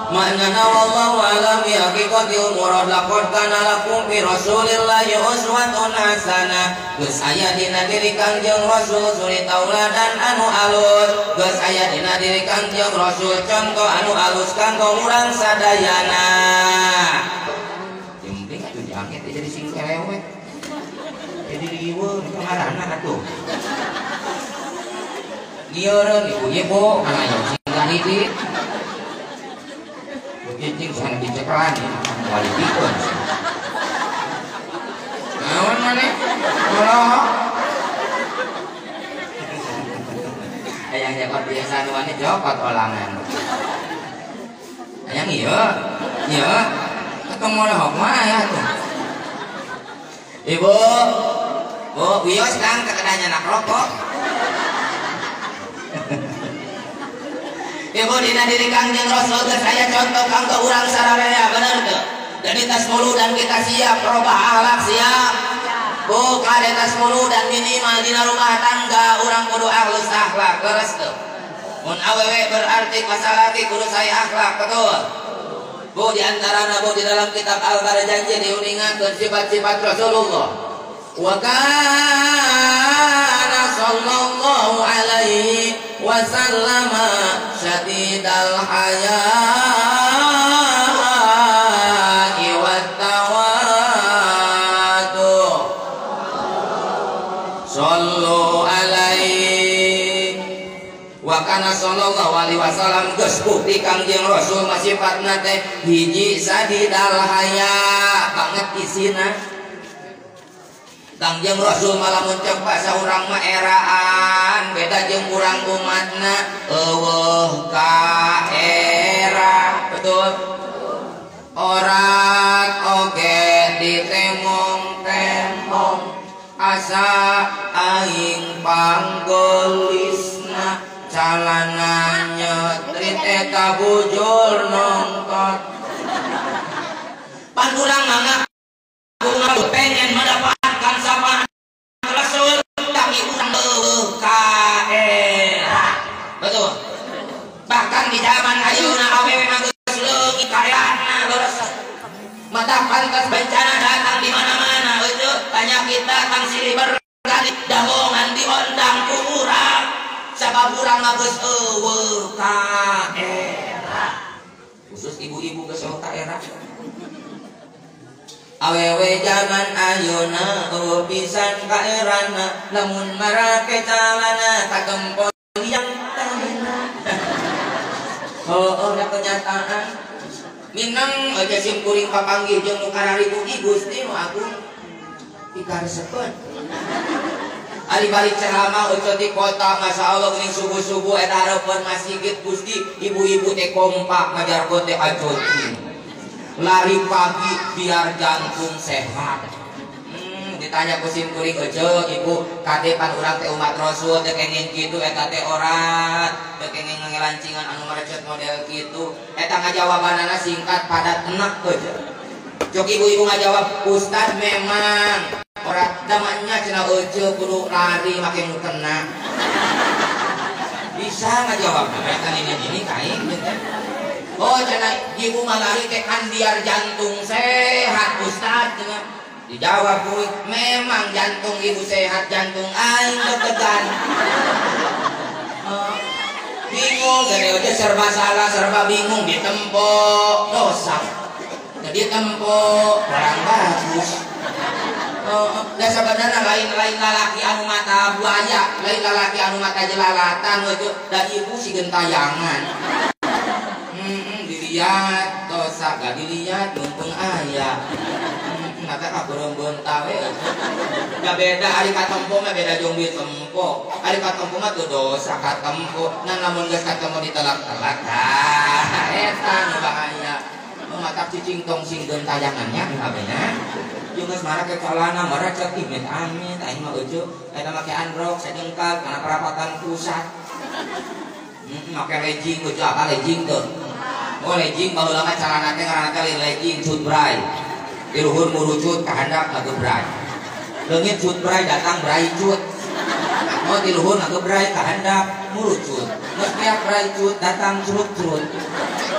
Maknana wallahu alam bi haqiqatil murad. Laqad kana lakum fi rasulillahi uswatun hasanah. Geus aya dina diri Kangjeng Rasul suri tauladan anu alus. Geus aya dina diri Kangjeng Rasul contoh anu alus kanggo urang sadayana. Jempling atuh jaket jadi sing cerewet. Jadi riweuh kamarana atuh. Lieureun ibu ye bo kana sing kahiji. Cicing sana dicekelan ya, wali pikun. Naon maneh? Ulah. Hayang jokot biasa nu maneh jokot olangan. Hayang ieu, ieu ketemu lah mah ya tuh. Ibu, Bu, wios Kang kekedanya nak rokok. Ibu dina diri Kangjeng Rasul geus aya contoh kanggo urang sararea bener teu? Jadi tas mulu dan kita siap robah akhlak siap. Bu kade tas mulu dan minimal dina rumah tangga urang kudu ahlus akhlak leres teu? Mun awewe berarti masalaki kudu saya akhlak betul. Bu di antarana bu di dalam kitab Al-Barjanji diuningakeun sifat-sifat Rasulullah. Wa kana sallallahu alaihi wasallama syadidal haya'i wat tawadu. Sallu alaihi wa kana sallallahu alaihi wasallam geus bukti Kangjeng Rasul mah sifatna teh hiji sadidal haya banget isina. Kangjeng Rasul malah muncul bahasa urang mah eraan beda jeung urang umatna eueuh ka era betul orat oge ditemong-temong asa aing panggolisna calana nyetrit eta bujur nongtot pan urang mah pengen mendapatkan sapaan Rasul tapi urang eueuh ka era betul. Bahkan di zaman ayeuna awewe mah geus leungit kaerana leres. Mata pantas bencana datang di mana-mana eueuh penyakit datang silih berganti dahongan diondang ku urang sabab urang mah geus eueuh ka era. Khusus ibu-ibu geus eueuh ka era. Awewe zaman ayeuna eueuh pisan kaerana lamun marake calana takempol yang tanah. Oh, da kenyataan minang aja sim kuring papanggih jeung nu kararitu i Gusti nu agung pikaresepeun. Ari balik ceramah eueuh di kota Masya Allah geuning subuh-subuh eta hareupeun masjid Gusti ibu-ibu teh kompak ngajarkeun teh acoci. Lari pagi biar jantung sehat. Ditambah Ditanya ku sim kuring euceu ibu kade pan urang teh umat Rasul teh kenging kitu eta teh orat teh kenging ngelancingan anu merecet model kitu. Eta ngajawabanana singkat padat enak euceu. Cok ibu-ibu ngajawab, "Ustaz memang orat damanya cenah euceu kudu lari make nu kena." Bisa ngajawab kan ini kain gitu. Oh cenah ibu mah lari teh kan biar jantung sehat Ustaz cenah. Dijawab kuy, memang jantung ibu sehat, jantung aing deg-degan. Bingung gede aja serba salah, serba bingung ditempo dosa. Jadi tempo barang bagus. Dan sebenarnya lain-lain lalaki anu mata buaya, lain lalaki anu mata jelalatan itu dan ibu si gentayangan. Dilihat dosa gak dilihat mumpung aya. Mata kaburung tawe. Ya beda ari katempo mah beda jeung ditempo. Ari katempo mah tuh dosa katempo. Nah lamun geus katempo ditelak-telak. Ah eta nu bahaya. Mata cicing tong sing gentayangannya kabehna. Jeung geus marake calana marecet amit amit aing mah euceu eta make androk sajengkal kana perapatan pusat. Make legging euceu apa legging tuh. Oh legging baheula mah calana teh ngaranna teh legging cut bray. Di luhur murucut kahandap ngagebray. Leungit cut bray datang bray cut. Oh di luhur ngagebray kahandap murucut. Geus beak bray cut datang curut-curut.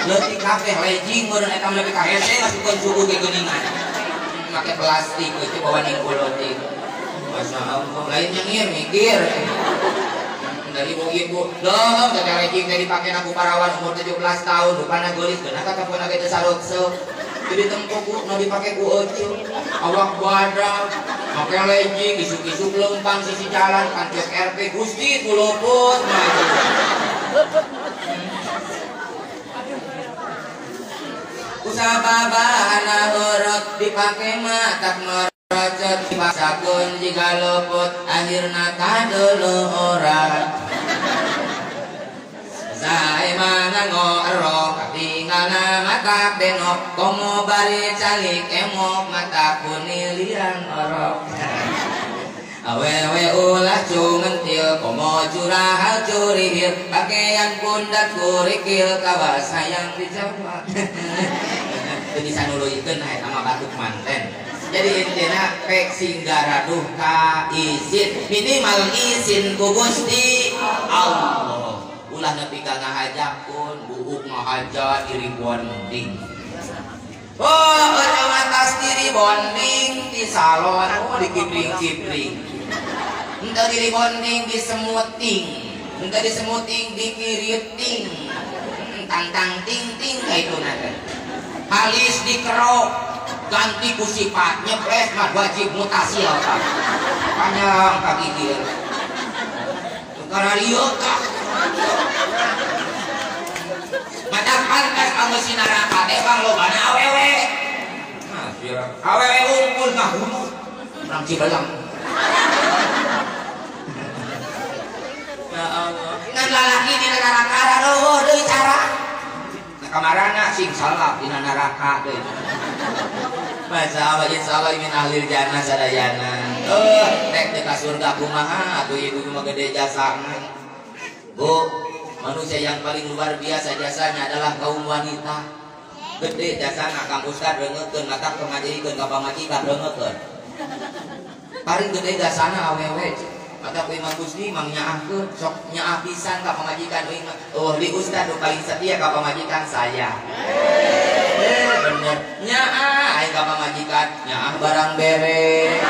Leutik kabeh legging meureun eta mah lebih ka hese ngasupkeun suku ge geuningan. Make plastik itu bawa ningkul leutik. Masya Allah, lain nyengir mikir. Dari ibu-ibu, loh, teh legging teh dipake ku parawan umur 17 tahun, rupana geulis geuna katapuna ge teu sarukseuk. Jadi tempo ku nu dipake ku euceu, awak badak, make legging, isuk-isuk lempang sisi jalan kan cek RP Gusti kuluput mah. Usababana horot dipake mah tak merocot dipaksakeun jiga luput akhirna kadeuleu ora. Sae mana ngorok katingalna mata benok komo bari calik emok mata kunilian orok. Awewe ulah cumentil komo curahal curihil pakaian pundak kurikil kawas sayang dijawab. Teu bisa nuluykeun eta mah batuk manten. Jadi intina pek singgaraduh ka izin minimal izin ku Gusti Allah. Ulah nepi ka ngahajakun buuk ngahaja diri bonding. Oh atas diri bonding di salon oh dikipring-kipring. Entah diri bonding di semuting, entah di semuting dikiriting, tang-tang ting-ting kayak itu nanti. Halis dikerok, ganti ku sifat nyepres mah wajib mutasi apa. Panjang kaki gigir. Karena rieu tah. Mata pantas kamu si neraka teh bang lobana awewe. Nah, awewe unggul ngahulu. Urang Cibelang. Ya Allah. Ngan lalaki di neraka rareueuh deui cara. Nah kamarana sing salah dina neraka deui. Masya Allah, insya Allah min ahlil jannah sadayana. Rek teu ka surga kumaha atuh ibu mah gede jasana. Bu, manusia yang paling luar biasa jasanya adalah kaum wanita. Gede jasana Kang Ustad reungeukeun matak pangajikeun ka pamajikan reungeukeun. Paling gede jasana awewe. Maka ku Imam Gusti mang nyaahkeun sok nyaah pisan ka pamajikan euy mah. Oh, di Ustad nu paling setia ka pamajikan saya. Bener. Nyaah aing ka pamajikan, nyaah barang bere.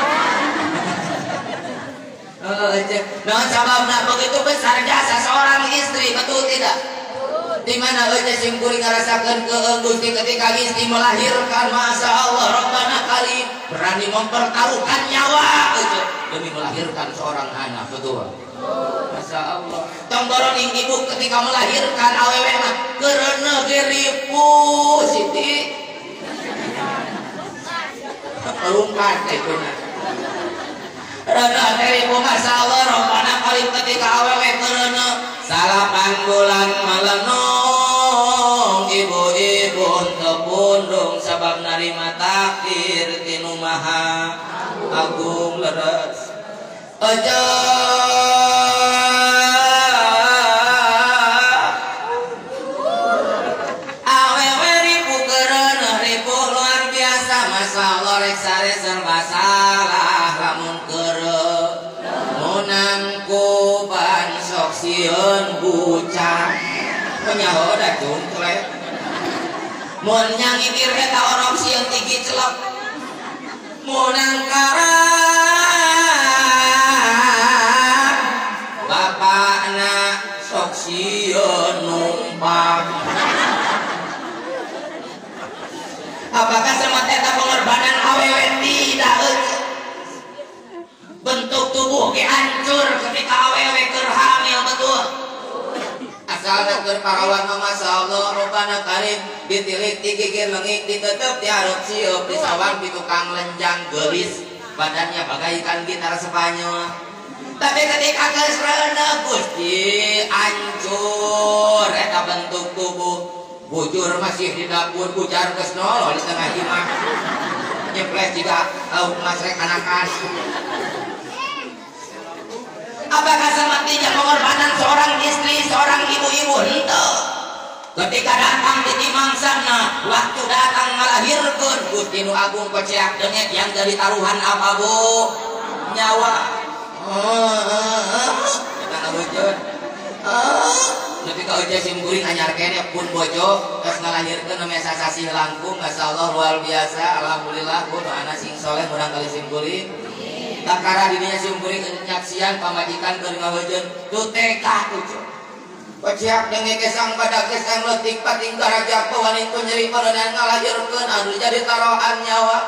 Nah, sababna begitu besar jasa seorang istri, betul tidak? Di mana euy sing kuring ngarasakeun keung Gusti ketika istri melahirkan, masya Allah, Rabbana karim, berani mempertaruhkan nyawa euy demi melahirkan seorang anak, betul? Masya Allah. Tong boroning ibu ketika melahirkan awewe mah kereuneuh ge ripuh Siti. Rungkat itu nah. Reuneuh ribu masya Allah Rabbana karim ketika awewe kereuneuh 8 bulan malenong ibu-ibu teu pundung sabab narima takdir tinu maha Agung leres aja awewe ribu kereneh ribu luar biasa masalah rek sare serba salah lamun keureuh munang kuban sok sieun bucak nyaho da cungklet mun nyangikir eta orok sieun tigi celok munang karang bapakna sok sieun numpang. Apakah semata eta pengorbanan awewe tidak eueuh? Bentuk tubuh ge hancur ketika awewe keur hamil betul. Asalna keur parawan mah masyaallah rupana karim ditilik digigir lengik ditetep dihareup sieup disawang di tukang lenjang geulis badannya bagaikan gitar Spanyol. Tapi ketika geus reuneuh Gusti hancur eta bentuk tubuh bujur masih di dapur bujar geus nol di tengah imah nyeples juga mas rek anakan. Apakah semestinya pengorbanan seorang istri, seorang ibu-ibu? Henteu. Ketika datang di mangsana, waktu datang ngalahirkeun Gusti Nu Agung koceak dengek yang jadi taruhan apa bu? Nyawa. Eta ngawujud. Nepi ka eueuh sim kuring anyar keneh pun bojo geus ngalahirkeun meh sasasih langkung masyaallah luar biasa alhamdulillah bu doana sing soleh murang kali sim kuring. Takara dirinya sim kuring nyaksian pamajikan keur ngawejeun tu tekah tuh. Koceak dengek kesang badak kesang leutik pating garaja wani ku nyeri parenan ngalahirkeun anu jadi tarohan nyawa.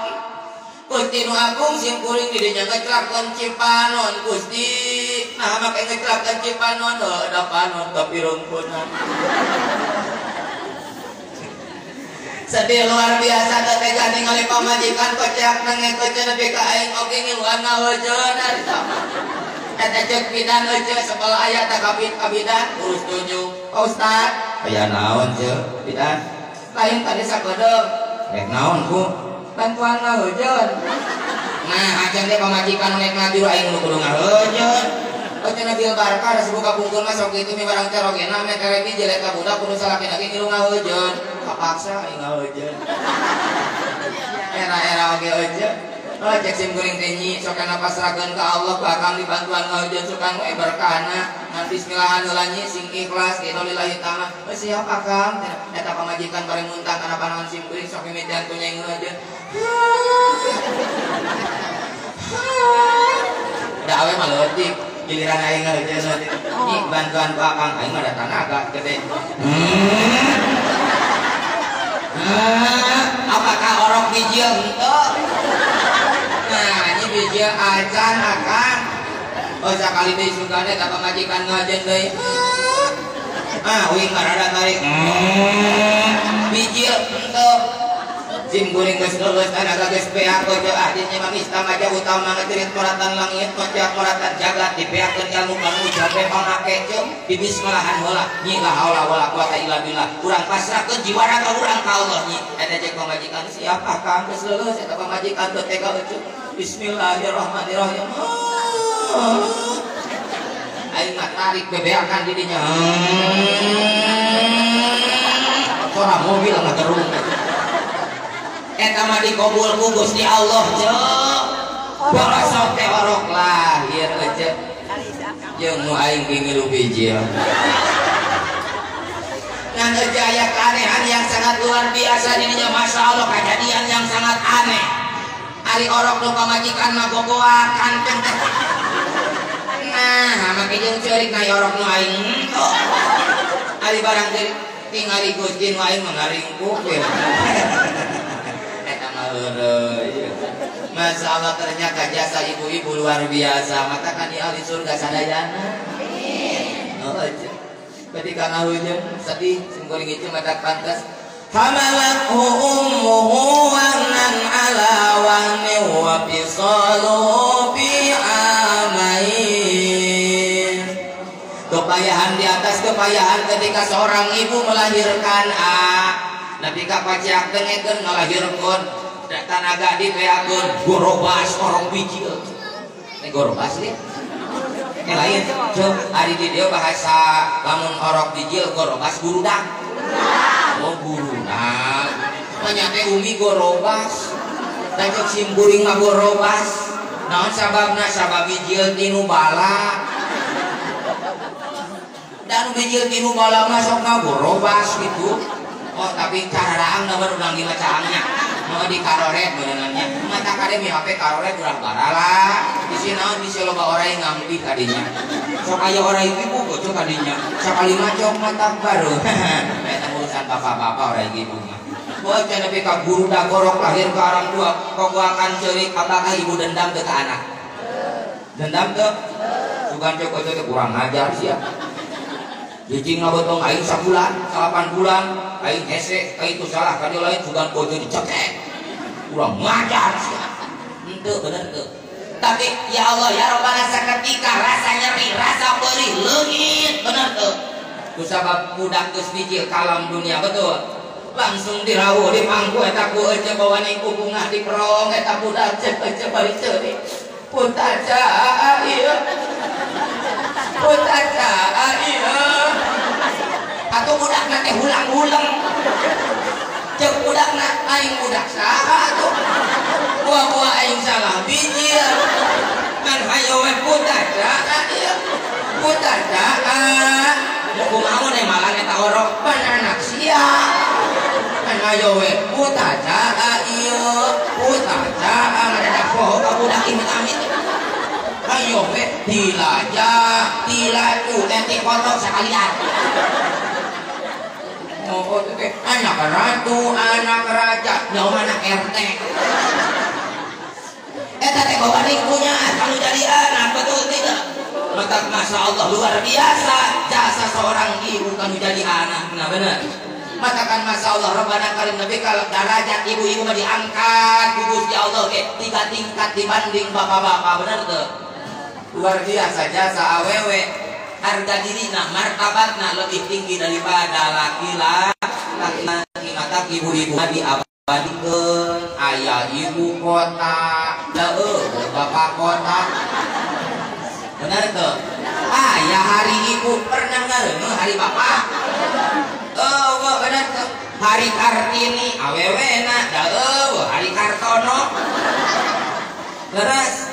Gusti Nu Agung sim kuring di dinya ngeclakeun cipanon Gusti. Nah make ngeclakeun cipanon heuh da panon kapirungkunan. Sedih luar biasa teh ningali pamajikan koceak nengek euceun nepi ka aing oge ngiluan ngawejeun harita mah. Eta ceuk bidan euceun sekolah aya tah kabidan urus tunjuk. Pak Ustad, aya naon ceuk bidan? Lain tadi sakedeung. Rek naon ku? Bantuan ngawejeun. Nah, acan teh pamajikan rek ngajur aing nu kudu ngawejeun. Euceun bil barkah da sebuka pungkul mah sok kitu mi barang teh rogena meh terebi jelek ka budak kudu salakina ge ngilu ngawejeun. Kapaksa aing ngawejeun. Era-era oge euceun. Oh cek sim kuring teh nyi sok kana pasrahkeun ka Allah bakal dibantuan ngawejeun sukan we berkahna. Ngan bismillahan heula nyi sing ikhlas innalillahi ta'ala. Heuh siap akang eta pamajikan bareng muntah kana panaon sim kuring sok mimitian ku nyai ngawejeun. Da awe mah leutik giliran aing ngawejeun leutik. Nyi bantuan ku akang aing mah da tanaga gede. Apakah orok bijil henteu? Nah, ini bijil acan akang. Oh sakali deui sugane eta pamajikan ngajen deui. Ah, uing mah rada tarik. Bijil henteu. Sim kuring geus leuleus tanaga geus beak eueuh ah dinya mah Islam aja utama ngecerit moratan langit kocak moratan jagat dibeakeun ilmu kanu jabe pamake ceuk dibismillahan heula nyi la haula wala quwata illa billah urang pasrahkeun jiwa raga urang ka Allah nyi eta cek pamajikan siap akang geus leuleus eta pamajikan teu tega eueuh bismillahirrahmanirrahim aing mah tarik bebeakan di dinya sora mobil ngagerung eta mah dikabul ku Gusti Allah ceuk borosok teh orok lahir euceuk jeung nu aing ge ngilu bijil. Ngan euceuk aya keanehan yang sangat luar biasa dirinya masya Allah kejadian yang sangat aneh. Ari orok nu pamajikan mah gogoakan teh. Nah make jeung ceurik na orok nu aing henteu. Ari barang ceurik tingali Gusti nu aing mah ngaringkuk we. Masya Allah ternyata jasa ibu-ibu luar biasa. Mata kan di ahli surga sadayana. Oh, ketika ngahujeun sedih sim kuring itu mata pantas. Hamalathu ummuhu wahnan ala wahni wa fisaluhu fi amain. Kepayahan di atas kepayahan ketika seorang ibu melahirkan a. Nabi ka paceak dengekeun ngalahirkeun. Tanaga dibeakeun gorobas orok bijil. Teh gorobas ieu. Teh lain ceuk ari di dieu bahasa lamun orok bijil gorobas gurudak. Oh gurudak. Manya teh umi gorobas. Da ceuk simkuring mah gorobas. Naon sababna? Sabab bijil tinu bala. Dan bijil tinu bala mah sok ngagorobas gitu. Oh tapi cararaang na urang di macaangnya. Mau di karoret beunannya. Mata kade mi HP karoret urang barala. Bisi naon bisi loba orai ngampi kadinya. Sok aya orai ibu bocok kadinya. Sakali macok mata baru. Eta urusan bapak-bapak orai ibu mah. Bocah nepi ka guru dagorok lahir ka orang tua, kokoakan ceurik apakah ibu dendam teu ka anak? Dendam teu? Sugan cek ojo teh kurang ajar sia. Jijing ngabotong aing sabulan, 8 bulan, aing hese, aing itu salah ka dieu lain sugan bojo dicekek. Kurang ngajar sia. Henteu bener teu. Tapi ya Allah ya Rabbana saketika rasa nyeri, rasa perih leungit, bener teu. Kusabab budak geus bijil kalam dunia betul. Langsung dirawuh di pangku eta ku ece bawaning ku bungah di perong eta budak cek ece bari ceurik. Putaca ieu. Putaca ieu. Atau budakna teh hulang-huleng. Ceuk budakna aing budak saha atuh. Buah-buah aing salah bijil. Ngan hayo we putaca ieu. Putaca. Kumaha mun malan eta orok pan anak sia. Ngan hayo we putaca ieu. Putaca ngadadak poho ka budak imit-amit. Ayo we dilaja, dilaju, enti kotok sekalian. Oh, teh anak ratu, anak raja, nyawa anak RT. Eta teh bawaning punya kalau jadi anak betul tidak? Maka masya Allah luar biasa jasa seorang ibu kalau jadi anak, nah benar. Maka kan masya Allah Rabbana karim Nabi kalau derajat ibu-ibu mah diangkat ku Gusti Allah ke 3 tingkat dibanding bapak-bapak, benar tuh? Luar biasa jasa awewe. Harga diri nah martabatna lebih tinggi daripada laki-laki. Mata ibu-ibu diabadikeun ayah ibu kota deuh bapak kota, benar tuh? Ayah hari ibu pernah ngeuneuh hari bapak? Oh benar tuh? Hari Kartini awewena deuh hari Kartono. Leres.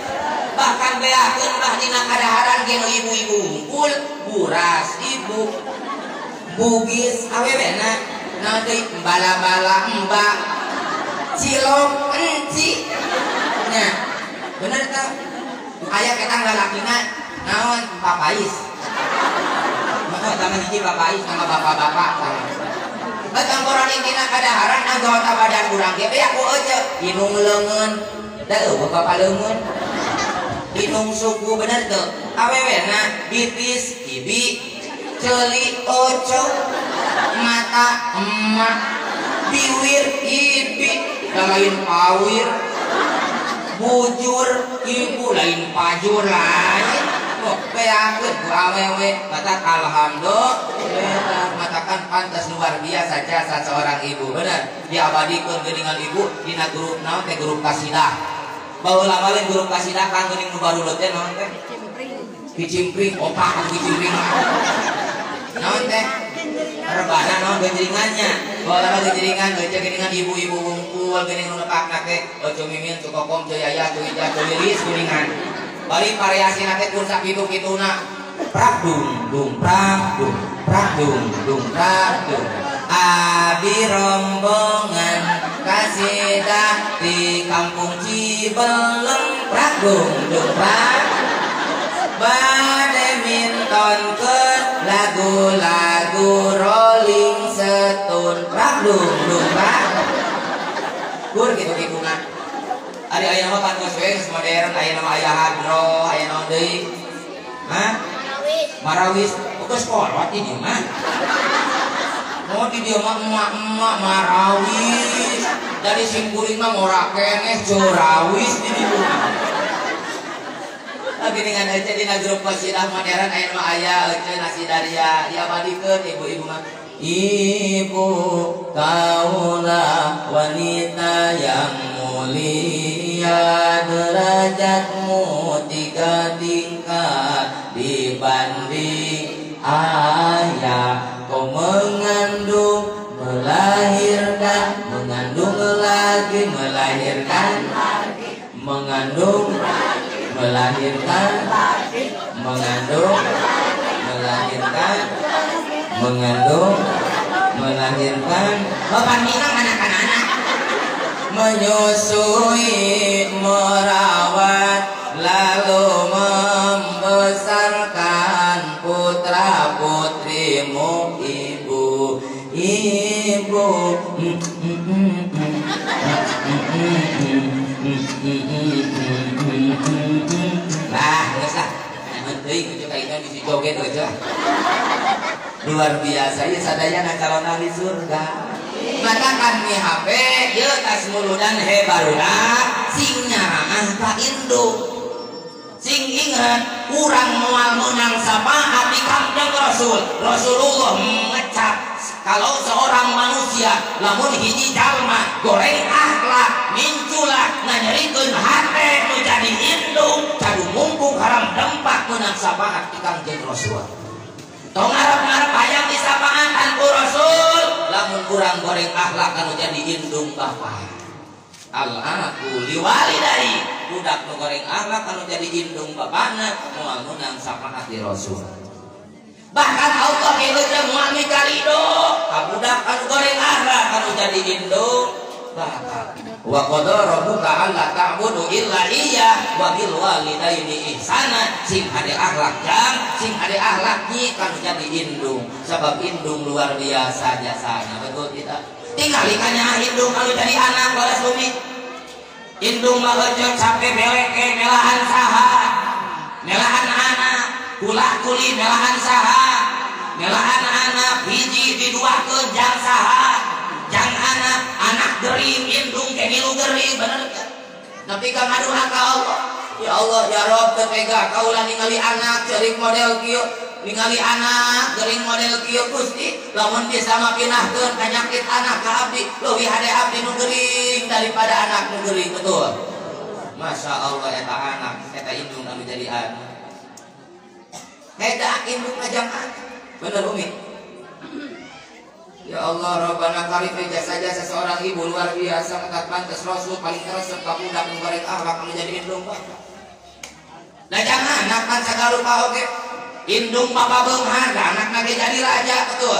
Bahkan beakeun bah dina kadaharan ge nu ibu-ibu hungkul buras ibu bugis awewena naon deui bala-bala embak cilok enci nya bener teu aya ketang lalakina naon papais maka zaman hiji papais sama bapak-bapak sama batangkoran intina kadaharan anggota badan urang ge beak ku euceu inung leungeun da eueuh bapak leungeun inung suku bener tuh awewena bitis ibi ceuli oco mata emak biwir ibi lain pawir bujur ibu lain pajur lain kok beakeun ku awewe mata alhamdulillah matakan pantas luar biasa jasa seorang ibu bener diabadikeun geuningan ibu dina grup naon teh grup kasidah. Baheula mah lain grup kasidah kan geuning nu baru teh naon teh? Kicimpring, opak kan kicimpring mah. Naon teh? Rebana naon geuningannya. Baheula mah geuningan heueuh geuningan ibu-ibu wungkul geuning nu nepakna teh ojo mimin cu kokom cu yaya cu ijah cu lilis geuningan. Bari variasina teh kun sakitu-kituna. Prak dung dung prak dung prak dung dung prak dung. Abi rombongan kasidah di kampung Cibeleng prak dung dung prak bade mintonkeun lagu-lagu Rolling Stone prak dung dung prak gur kitu-kituna. Ari aya mah pan geus we geus modern aya nama aya hadro aya naon deui? Hah? Marawis. Geus kolot di dieu mah. Oh di dieu mah emak-emak marawis. Dari simkuring mah ngora keneh jorawis di dieu mah. Geuningan euceu dina grup kasidah modern aya mah aya euceu nasi daria diabadikeun ibu-ibu mah. Ibu kaulah wanita yang Mulia derajatmu 3 tingkat dibanding ayah. Kau mengandung, melahirkan, mengandung lagi, melahirkan lagi, mengandung, melahirkan, mengandung, melahirkan, mengandung, melahirkan. Bapak minang anak-anak, menyusui, merawat, lalu membesarkan putra putrimu. Ibu, ibu. Lah, geus lah. Teuing cek aing di joget aja. Luar biasa ieu sadayana calon ahli surga. Matakan mi HP ieu tas muludan he barudak sing nyaah ka indung. Sing ingat urang moal meunang sapaat di Kangjeng Rasul. Rasulullah ngecap kalau seorang manusia lamun hiji jalma goreng akhlak minculah nganyerikeun hate nu jadi indung cadu mungkung haram dempak meunang sapaat di Kangjeng Rasul. Tong ngarep-ngarep hayang disapaatan ku Rasul lamun urang goreng akhlak anu jadi indung bapa. Al-aku liwalidai budak nu goreng akhlak anu jadi indung bapana moal meunang sapaat di Rasul. Bahkan Allah ge heueuh moal mikalido ka budak anu goreng akhlak anu jadi indung bapa. Wa qada rabbuka alla ta'budu illa iyyah wa bil walidaini ihsana. Sing hade akhlak jang, sing hade akhlak nyi kanu jadi indung. Sabab indung luar biasa jasana, betul tidak? Tinggal ikannya indung kalau jadi anak balas bumi. Indung mah heuceuk sampe beleke melahan saha, melahan anak, kulak kuli melahan saha, melahan anak hiji diduakeun jang saha, jang anak, anak gering indung ke ngilu gering, bener teu? Nepi ka ngaduha ka Allah, ya Allah ya Rob teu tega kaula ningali anak ceurik model kieu. Ningali anak gering model kieu Gusti, lamun bisa mah pinahkeun penyakit anak ka abdi, leuwih hade abdi nu gering daripada anak nu gering, betul? Masya Allah eta anak, eta indung anu jadi anak. Eta indung ngajang anak. Bener Umi? Ya Allah Rabbana karif jasa-jasa seorang ibu luar biasa mengkat pantes Rasul paling resep ka budak nu goreng akhlak anu jadi indung bapak. Nah jangan anak kan sagala rupa oge. Indung bapa beunghar, anakna ge jadi raja, betul?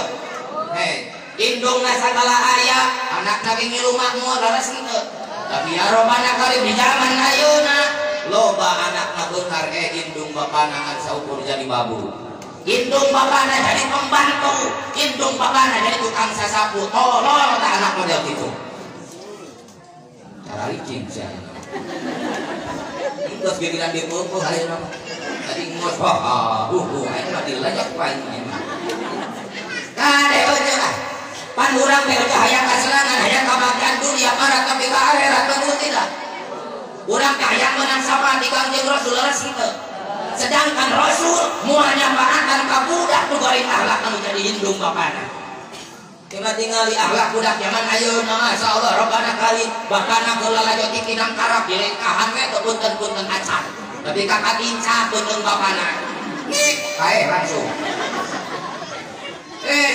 Hei, indungna sagala aya, anakna ge ngilu makmur, leres henteu? Tapi ya Robbana karib di zaman ayeuna, loba anakna beunghar indung bapana ngan saukur jadi babu. Indung bapana jadi pembantu, indung bapana jadi tukang sasapu, tolol tah anak model kitu. Cara licin sia. Geus giliran dipeumpeuh ayeuna mah. Tadi ngos aing mah dilajak paing. Kade heueuh ah. Pan urang teh hayang kasenangan, hayang kabagian dunia para tapi ka akhirat betul tidak? Urang teh hayang meunang syafaat di Kangjeng Rasul leres henteu. Sedangkan Rasul moal nyafaatan ka budak nu goreng akhlak anu jadi indung bapana. Cuma tingali akhlak budak zaman ayeuna masyaallah Rabbana kali bapana heula lalajo ti kinang karap dilengkahan we teu punten-punten acan. Tapi kakak inca punten bapana. Nih, kae langsung.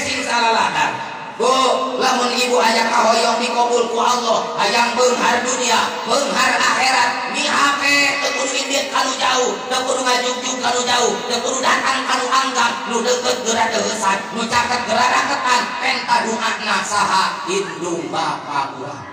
Sing salalatan. Bu, lamun ibu aya kahoyong dikabul ku Allah, hayang beunghar dunia, beunghar akhirat, mi HP teu kudu indit kanu jauh, teu kudu ngajugjug kanu jauh, teu kudu datang kanu anggap, nu deukeut geura deuheusan, nu caket geura raketan, penta doana saha indung bapa urang.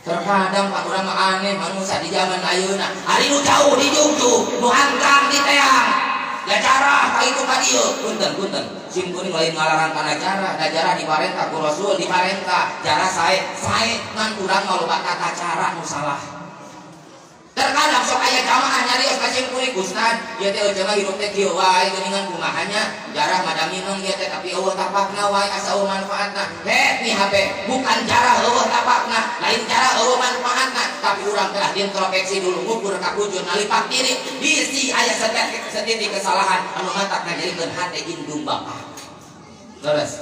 Terkadang pak urang mah aneh manusia di zaman ayeuna, ari nu jauh dijugjug, nu anggang diteang. Ya jarah ka itu ka dieu, punten-punten. Sim kuring lain ngalarang kana jarah, da jarah diparentah ku Rasul, diparentah jarah sae, sae ngan urang mah loba tata cara nu salah. Terkadang sok aya jamaah nyarios ka sim kuring, Ustad, ieu teh eueuh mah hirup teh kieu wae geuningan kumaha nya, jarah mah minum ieu teh tapi eueuh tapakna wae asa eueuh manfaatna. Heh nih HP, bukan jarah eueuh tapakna, lain jarah eueuh manfaatna, tapi urang telah diintrospeksi dulu ngukur ka kujur nalipat diri, bisi aya setitik kesalahan anu matak ngajadikeun hate indung bapa. Terus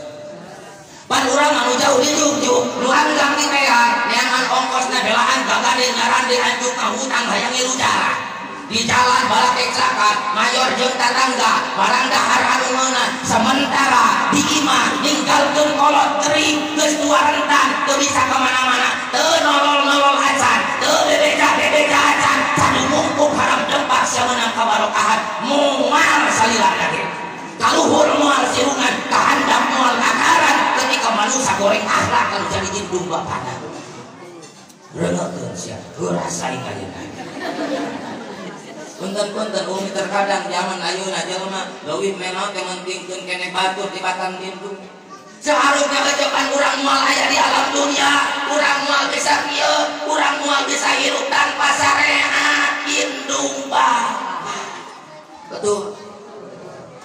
Pan urang anu jauh di Jogja, nu hanggang di tear, neangan ongkosna belaan gagade nyarande anjuk ka hutang hayang ngilu jalan. Di jalan balak kecelakaan, mayor jeung tatangga, barang dahar anu meunang, sementara di imah ninggalkeun kolot kering, geus tua rentan, teu bisa ka mana-mana, teu nolol-nolol acan, teu bebeja-bebeja acan, canu mungkuk haram dempak sia meunang kabarokahan, moal salila ge. Kaluhur moal sirungan, kahandap moal akaran, ketika manusia goreng akhlak kalau jadi indung bapana. Reungekeun sia, heurasa ayeuna. Punten-punten umi terkadang zaman ayeuna jelema leuwih menaon teh mentingkeun keneh batur tibatan indung. Seharusnya kecepan urang moal aya di alam dunia, urang moal bisa kieu, urang moal bisa hirup tanpa syariat indung bapa. Betul.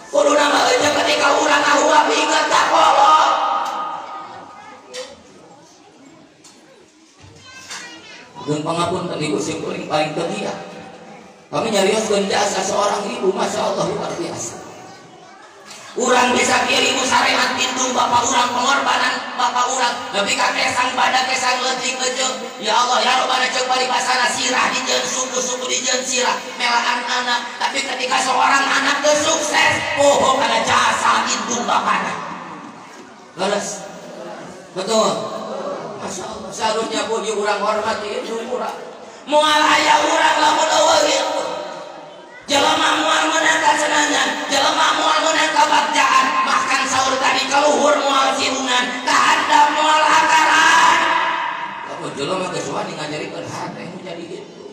Kudu nama aja ketika urang ngahuap inget ka kolot. Geun pangapunten ibu sim kuring paling teu giat. Kami nyarioskeun jasa seorang ibu, Masya Allah luar biasa. Urang bisa kieu ibu syariat indung bapak urang, pengorbanan bapak urang. Nepi ka kesang badak kesang leutik euceuk. Ya Allah ya Rabbana ceuk paribasana sirah dijieun suku-suku dijieun sirah melaan anak. Tapi ketika seorang anak teu sukses, poho kana jasa indung bapana. Leres. Betul. Masya Allah, seharusnya bu urang hormati indung urang. Moal aya urang lamun eueuh ieu. Jelema moal meunang kasenangan, jelema moal meunang kabagjaan, bahkan saur tadi kaluhur moal sirungan, kahandap moal akaran. Lamun jelema geus wani ngajarikeun hate nu jadi itu.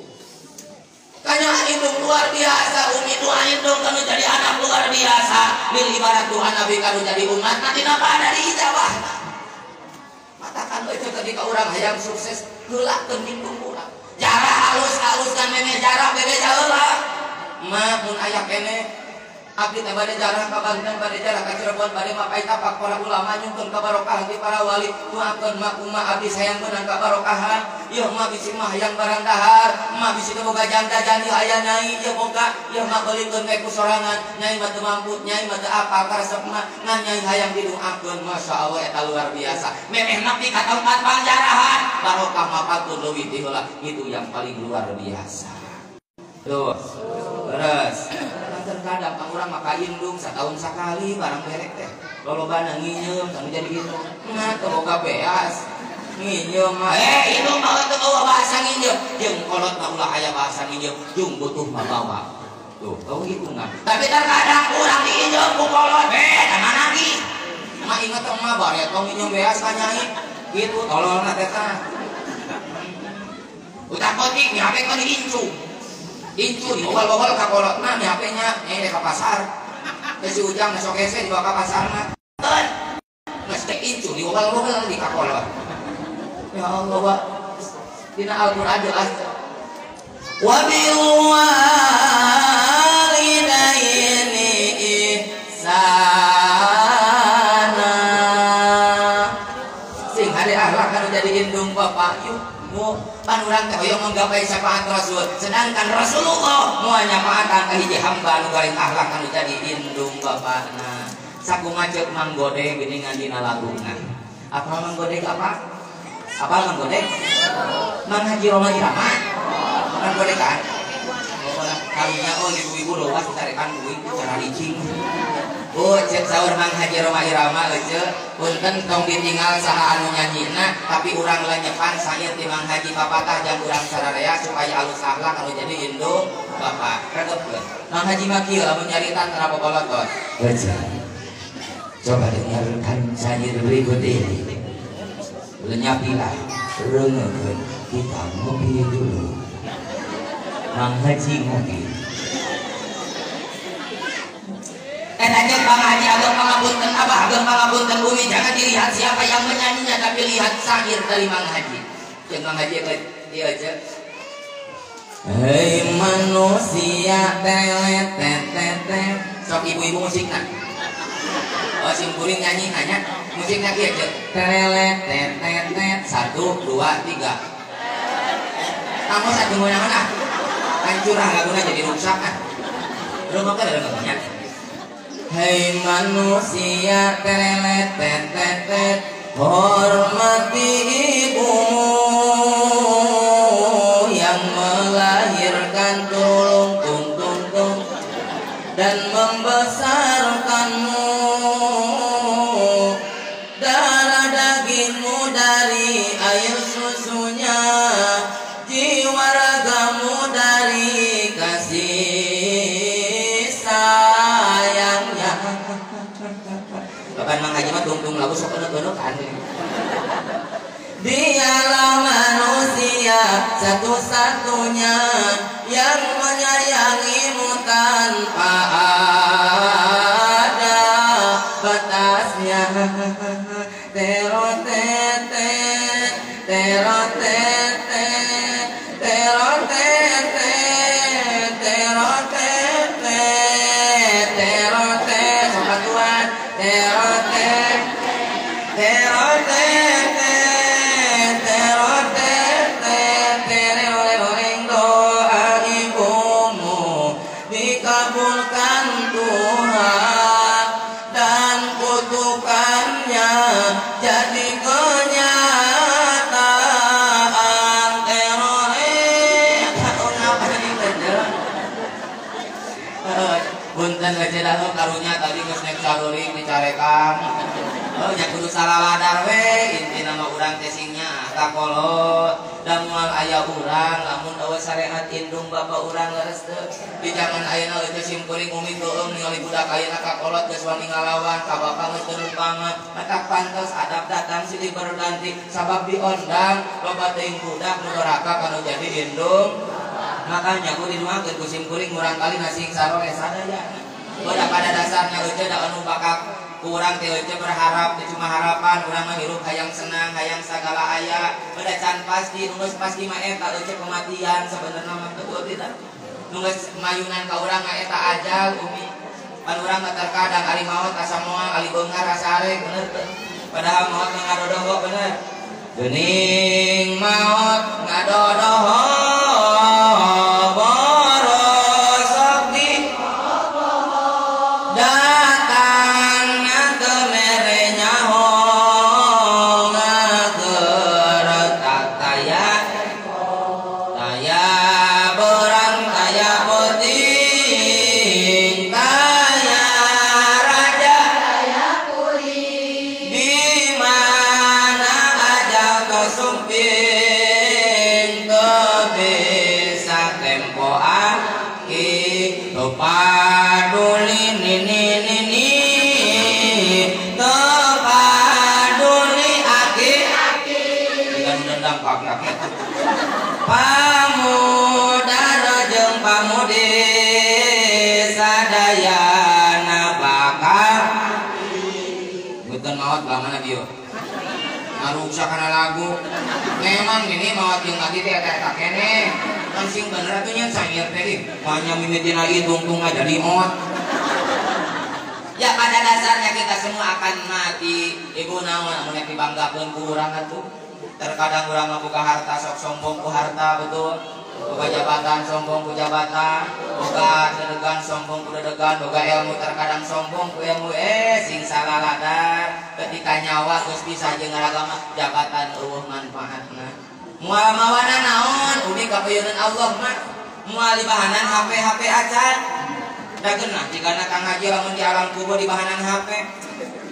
Kanya indung luar biasa, umi doa indung kanu jadi anak luar biasa, lil ibarat doa nabi kanu jadi umat nanti napa ada diijabah. Matakan eueuh ketika urang hayang sukses, heulakeun indung urang. Jarah halus-halus kan meme jarah bebeja heula. Ma mun aya keneh abdi teh bade jarah ka Banten, bade jarah ka Cirebon, bade mapay tapak para ulama nyungkeun kabarokahan ti para wali. Doakeun ma kumaha abdi sayang meunang kabarokahan. Ieu mah bisi mah hayang barang dahar, mah bisi teu boga janda jandi aya nyai ieu boga, ieu mah beulikeun we ku sorangan. Nyai mah teu mampu, nyai mah teu apal karesep mah, ngan nyai hayang didoakeun. Masya Allah eta luar biasa. Memeh nepi ka tempat pangjarahan, barokah mah patut leuwih ti heula. Itu yang paling luar biasa. Tuh. Terus terkadang urang maka indung setahun sekali barang berek teh lolobana nginyeum kanu jadi gitu nah teu boga beas nginyeum mah indung mah teu bawa bahasa nginyeum jeung kolot mah ulah aya bahasa nginyeum jeung butuh mah bawa tuh tau hitungan. Tapi terkadang urang diinyeum ku kolot mana lagi mah inget mah bare tong nginyeum beas ka nyai gitu tololna teh tah utak kotik mi HP kan diincu incu dibobol-bobol ka kolotna mi HP-nya nyai ka pasar teh si Ujang sok hese dibawa ka pasar mah geus teh incu dibobol-bobol di ka kolot. Ya Allah wa dina Al-Qur'an jelas wa bil walidaini ihsana sing hade akhlak anu jadi indung bapak yuk mu pan urang teh hoyong menggapai syafaat Rasul, sedangkan Rasulullah moal nyafaatan ka hiji hamba anu garing akhlak anu jadi indung bapakna. Sakumaha ceuk Mang Godeg geuningan dina laguna. Apa Mang Godeg apa? Apa Mang Godeg? Mang Haji Roma Irama. Mang Godeg kan? Karunya oh ibu-ibu loba ditarekan kuing cara licing. Oh cek saur Mang Haji Roma Irama euceu punten tong ditinggal saha anu nyanyina tapi urang lenyepan sair ti Mang Haji papatah jang urang sararea supaya alus akhlak anu jadi indung bapak. Regepkeun. Mang Haji mah kieu lamun nyarita tara popolotot. Euceu. Coba dengarkan syair berikut ini. Lenyapilah, rengekeun, kita ngopi dulu. Mang Haji ngopi. Lanjut Bang Haji ageng pangapunten abah ageng pangapunten bumi, jangan dilihat siapa yang menyanyinya tapi lihat syair dari Mang Haji. Jeung Mang Haji dia aja. Hei manusia telet tet tet. Sok ibu-ibu musikna. Oh simpuring nyanyi nanya musiknya kieu ceuk. Telet tet tet tet 1 2 3. Kamu satu mana ah. Hancur ah laguna jadi rusak ah. Rumah kan ada banyak. Hei manusia telet tet tet tet Hormati ibumu yang melahirkan tulung tung tung tung dan membesarkanmu, darah dagingmu dari air susunya, jiwa ragamu dari kasih sayangnya. Bapak Mang Haji mah tungtung lagu sok enek-enekan. Dialah manusia satu-satunya yang menyayangimu tanpa ada batasnya. Tero tete, tero tete, tero tete, tero tete, tero tete, sobat Tuhan, tero tete, tero tete, tero tete, teroreng doa ibumu dikabulkan Tuhan dan kutukannya jadi kenyataan. Teroreng punten aja karunya tadi geus nek saruring dicarekan. Oh nya kudu salaladar we intina mah urang teh singnya kakolot da moal aya urang lamun eueuh syariat indung bapa urang leres teu. Di zaman ayeuna eueuh simkuring umi teueung ningali budak ayeuna kakolot geus wani ngalawan ka bapa geus teu numpama. Matak pantes adab datang silih berganti sabab diondang loba teuing budak nu doraka kana jadi indung. Makanya ku dinuakeun ku simkuring murang kali nasi sarore sadaya. Udah pada dasarnya eueuh da anu bakal kurang teh eueuh berharap teh cuma harapan urang mah hirup hayang senang hayang sagala aya udah can pasti nu geus pasti mah eta eueuh kematian sebenarnya mah teu tidak nu geus mayunan ka urang mah eta ajal umi pan urang mah terkadang ari maot asa moal ari beunghar asa arek bener teu padahal maot mah ngadodoho bener geuning maot ngadodoho pamuda jeung pamudi sadayana bakal meuteun maot lamana bieu ngaruksa kana lagu memang ini maot jeung mati teh eta keneh kan sing bener atuh nya sanyir teh banyak mimitina tungtung jadi maot. Ya pada dasarnya kita semua akan mati. Ibu naon anu nek dibanggakeun ku urang atuh. Terkadang urang mah boga harta sok sombong ku harta betul. Boga jabatan sombong ku jabatan, boga dedegan sombong ku dedegan, boga ilmu terkadang sombong ku ilmu sing salaladar ketika nyawa geus bisa jeung agama jabatan eueuh manfaatna. Moal mawana naon umi kapayunan Allah mah moal dibahanan HP-HP acan. Da geunah jigana Kang Haji lamun di alam kubur dibahanan HP.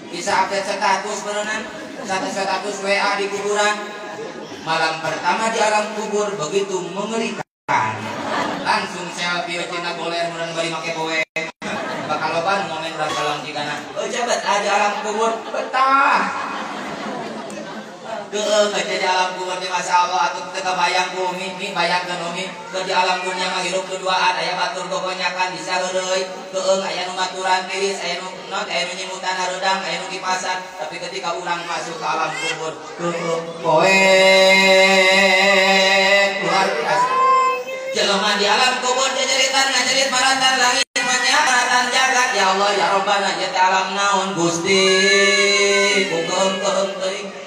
Bisa update status berenang, status WA di kuburan. Malam pertama di alam kubur begitu mengerikan. Langsung selfie cina goler meureun bari make bowe. Bakal loba nu ngomen urang salam jigana. Eueuh betah di alam kubur, betah. Keung aja di alam kubur teh masyaallah atuh teu kabayang ku umi, mi bayangkeun umi keur di alam dunya mah hirup duduaan aya batur gogonyakan bisa heureuy, keung aya nu maturan tiris, aya nu not, aya nu nyimutan hareudang, aya nu kipasan, tapi ketika urang masuk ke alam kubur, keung poe luar biasa. Jelema di alam kubur jajeritan ngajerit maratan langit manya maratan jagat ya Allah ya Rabbana ieu teh alam naon Gusti ku keung-keung teuing.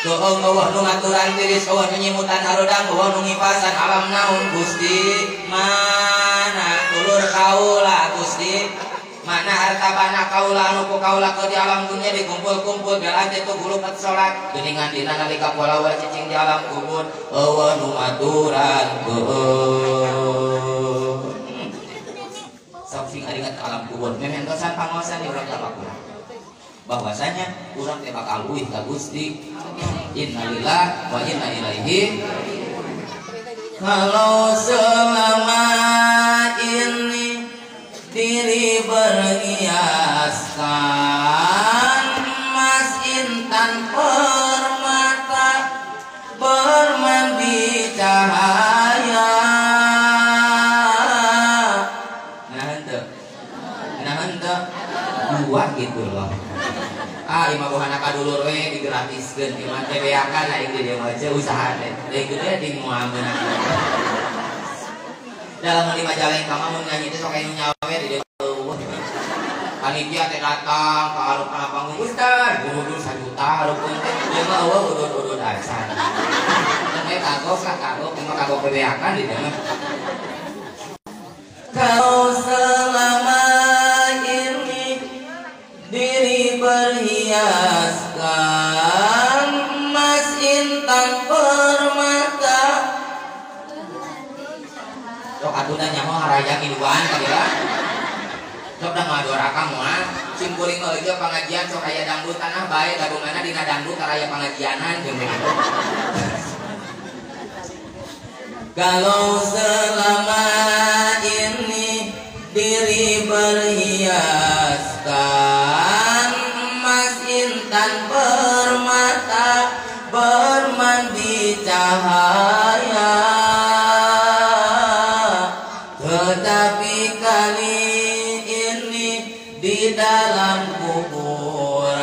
Doong eueuh nu ngaturan tiris eueuh nu nyimutan hareudang eueuh nu ngipasan alam naon Gusti mana dulur kaula Gusti Mana harta bana kaula anu ku kaula ke di alam dunia dikumpul-kumpul bela teh tu gulupat salat geuningan dina nalika pola cicing di alam kubur eueuh nu maturan sok sing ingat alam kubur mementosan pangaosan di urang tapakur bahwasanya urang teh bakal uih ka Gusti. Innalillahi wa inna ilaihi. Kalau selama ini diri berhiaskan emas intan permata bermandi cahaya. Nah henteu, nah henteu dua gitu loh. Ah imah buhana kadulur we digratiskeun imah teh beakan aing di dieu mah usaha teh. Deui gede di moal meunang. Dalam di Majalengka mah mun nyanyi teh sok aya nu nyawe di dieu. Panitia teh datang ka hareupeun panggung Ustaz, gurudul 1 juta hareupeun teh ieu mah eueuh udud-udud acan. Teh kagok lah kagok, imah kagok bebeakan di dieu mah. Kalau selama ini diri berhiaskan emas intan permata. Sok atuh da nyaho harayang hidupan ka dia. Sok da ngadoraka moal sim kuring mah eueuh pangajian sok aya dangdut tanah bae gabunganna dina dangdut karaya pangajianan jeung begitu. Kalau selama ini diri berhiaskan emas intan permata bermandi cahaya, tetapi kali ini di dalam kuburan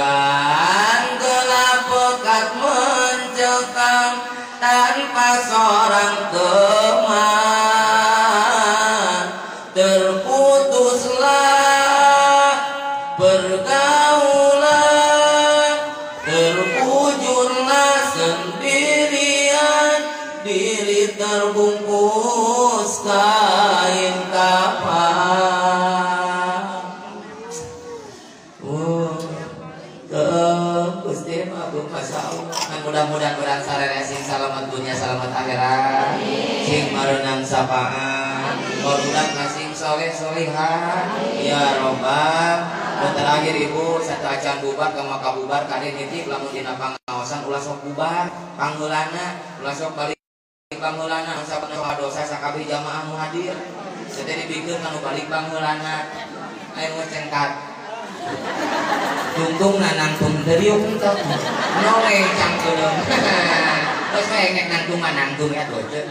gelap pekat mencekam tanpa seorang teman. Terputuslah pergaulan, terbujurlah sendirian, diri terbungkus kain kafan. Gusti mah Masya Allah. Mudah-mudahan urang sarere sing salamet dunya salamet akhirat, sing mareunang syafaat, barudak sing soleh solihah ya robbal. Dan terakhir ibu satu acan bubar ka maka bubar kade nitip lamun dina pangaosan ulah sok bubar pangheulana ulah sok balik pangheulana sabana dosa sakabeh jamaah nu hadir teh dibikeun kanu balik pangheulana aya nu cengkat tungtung nangtung deriuk teu noe cangkeuleuh. Terus we nangtung mah nangtung ya doce.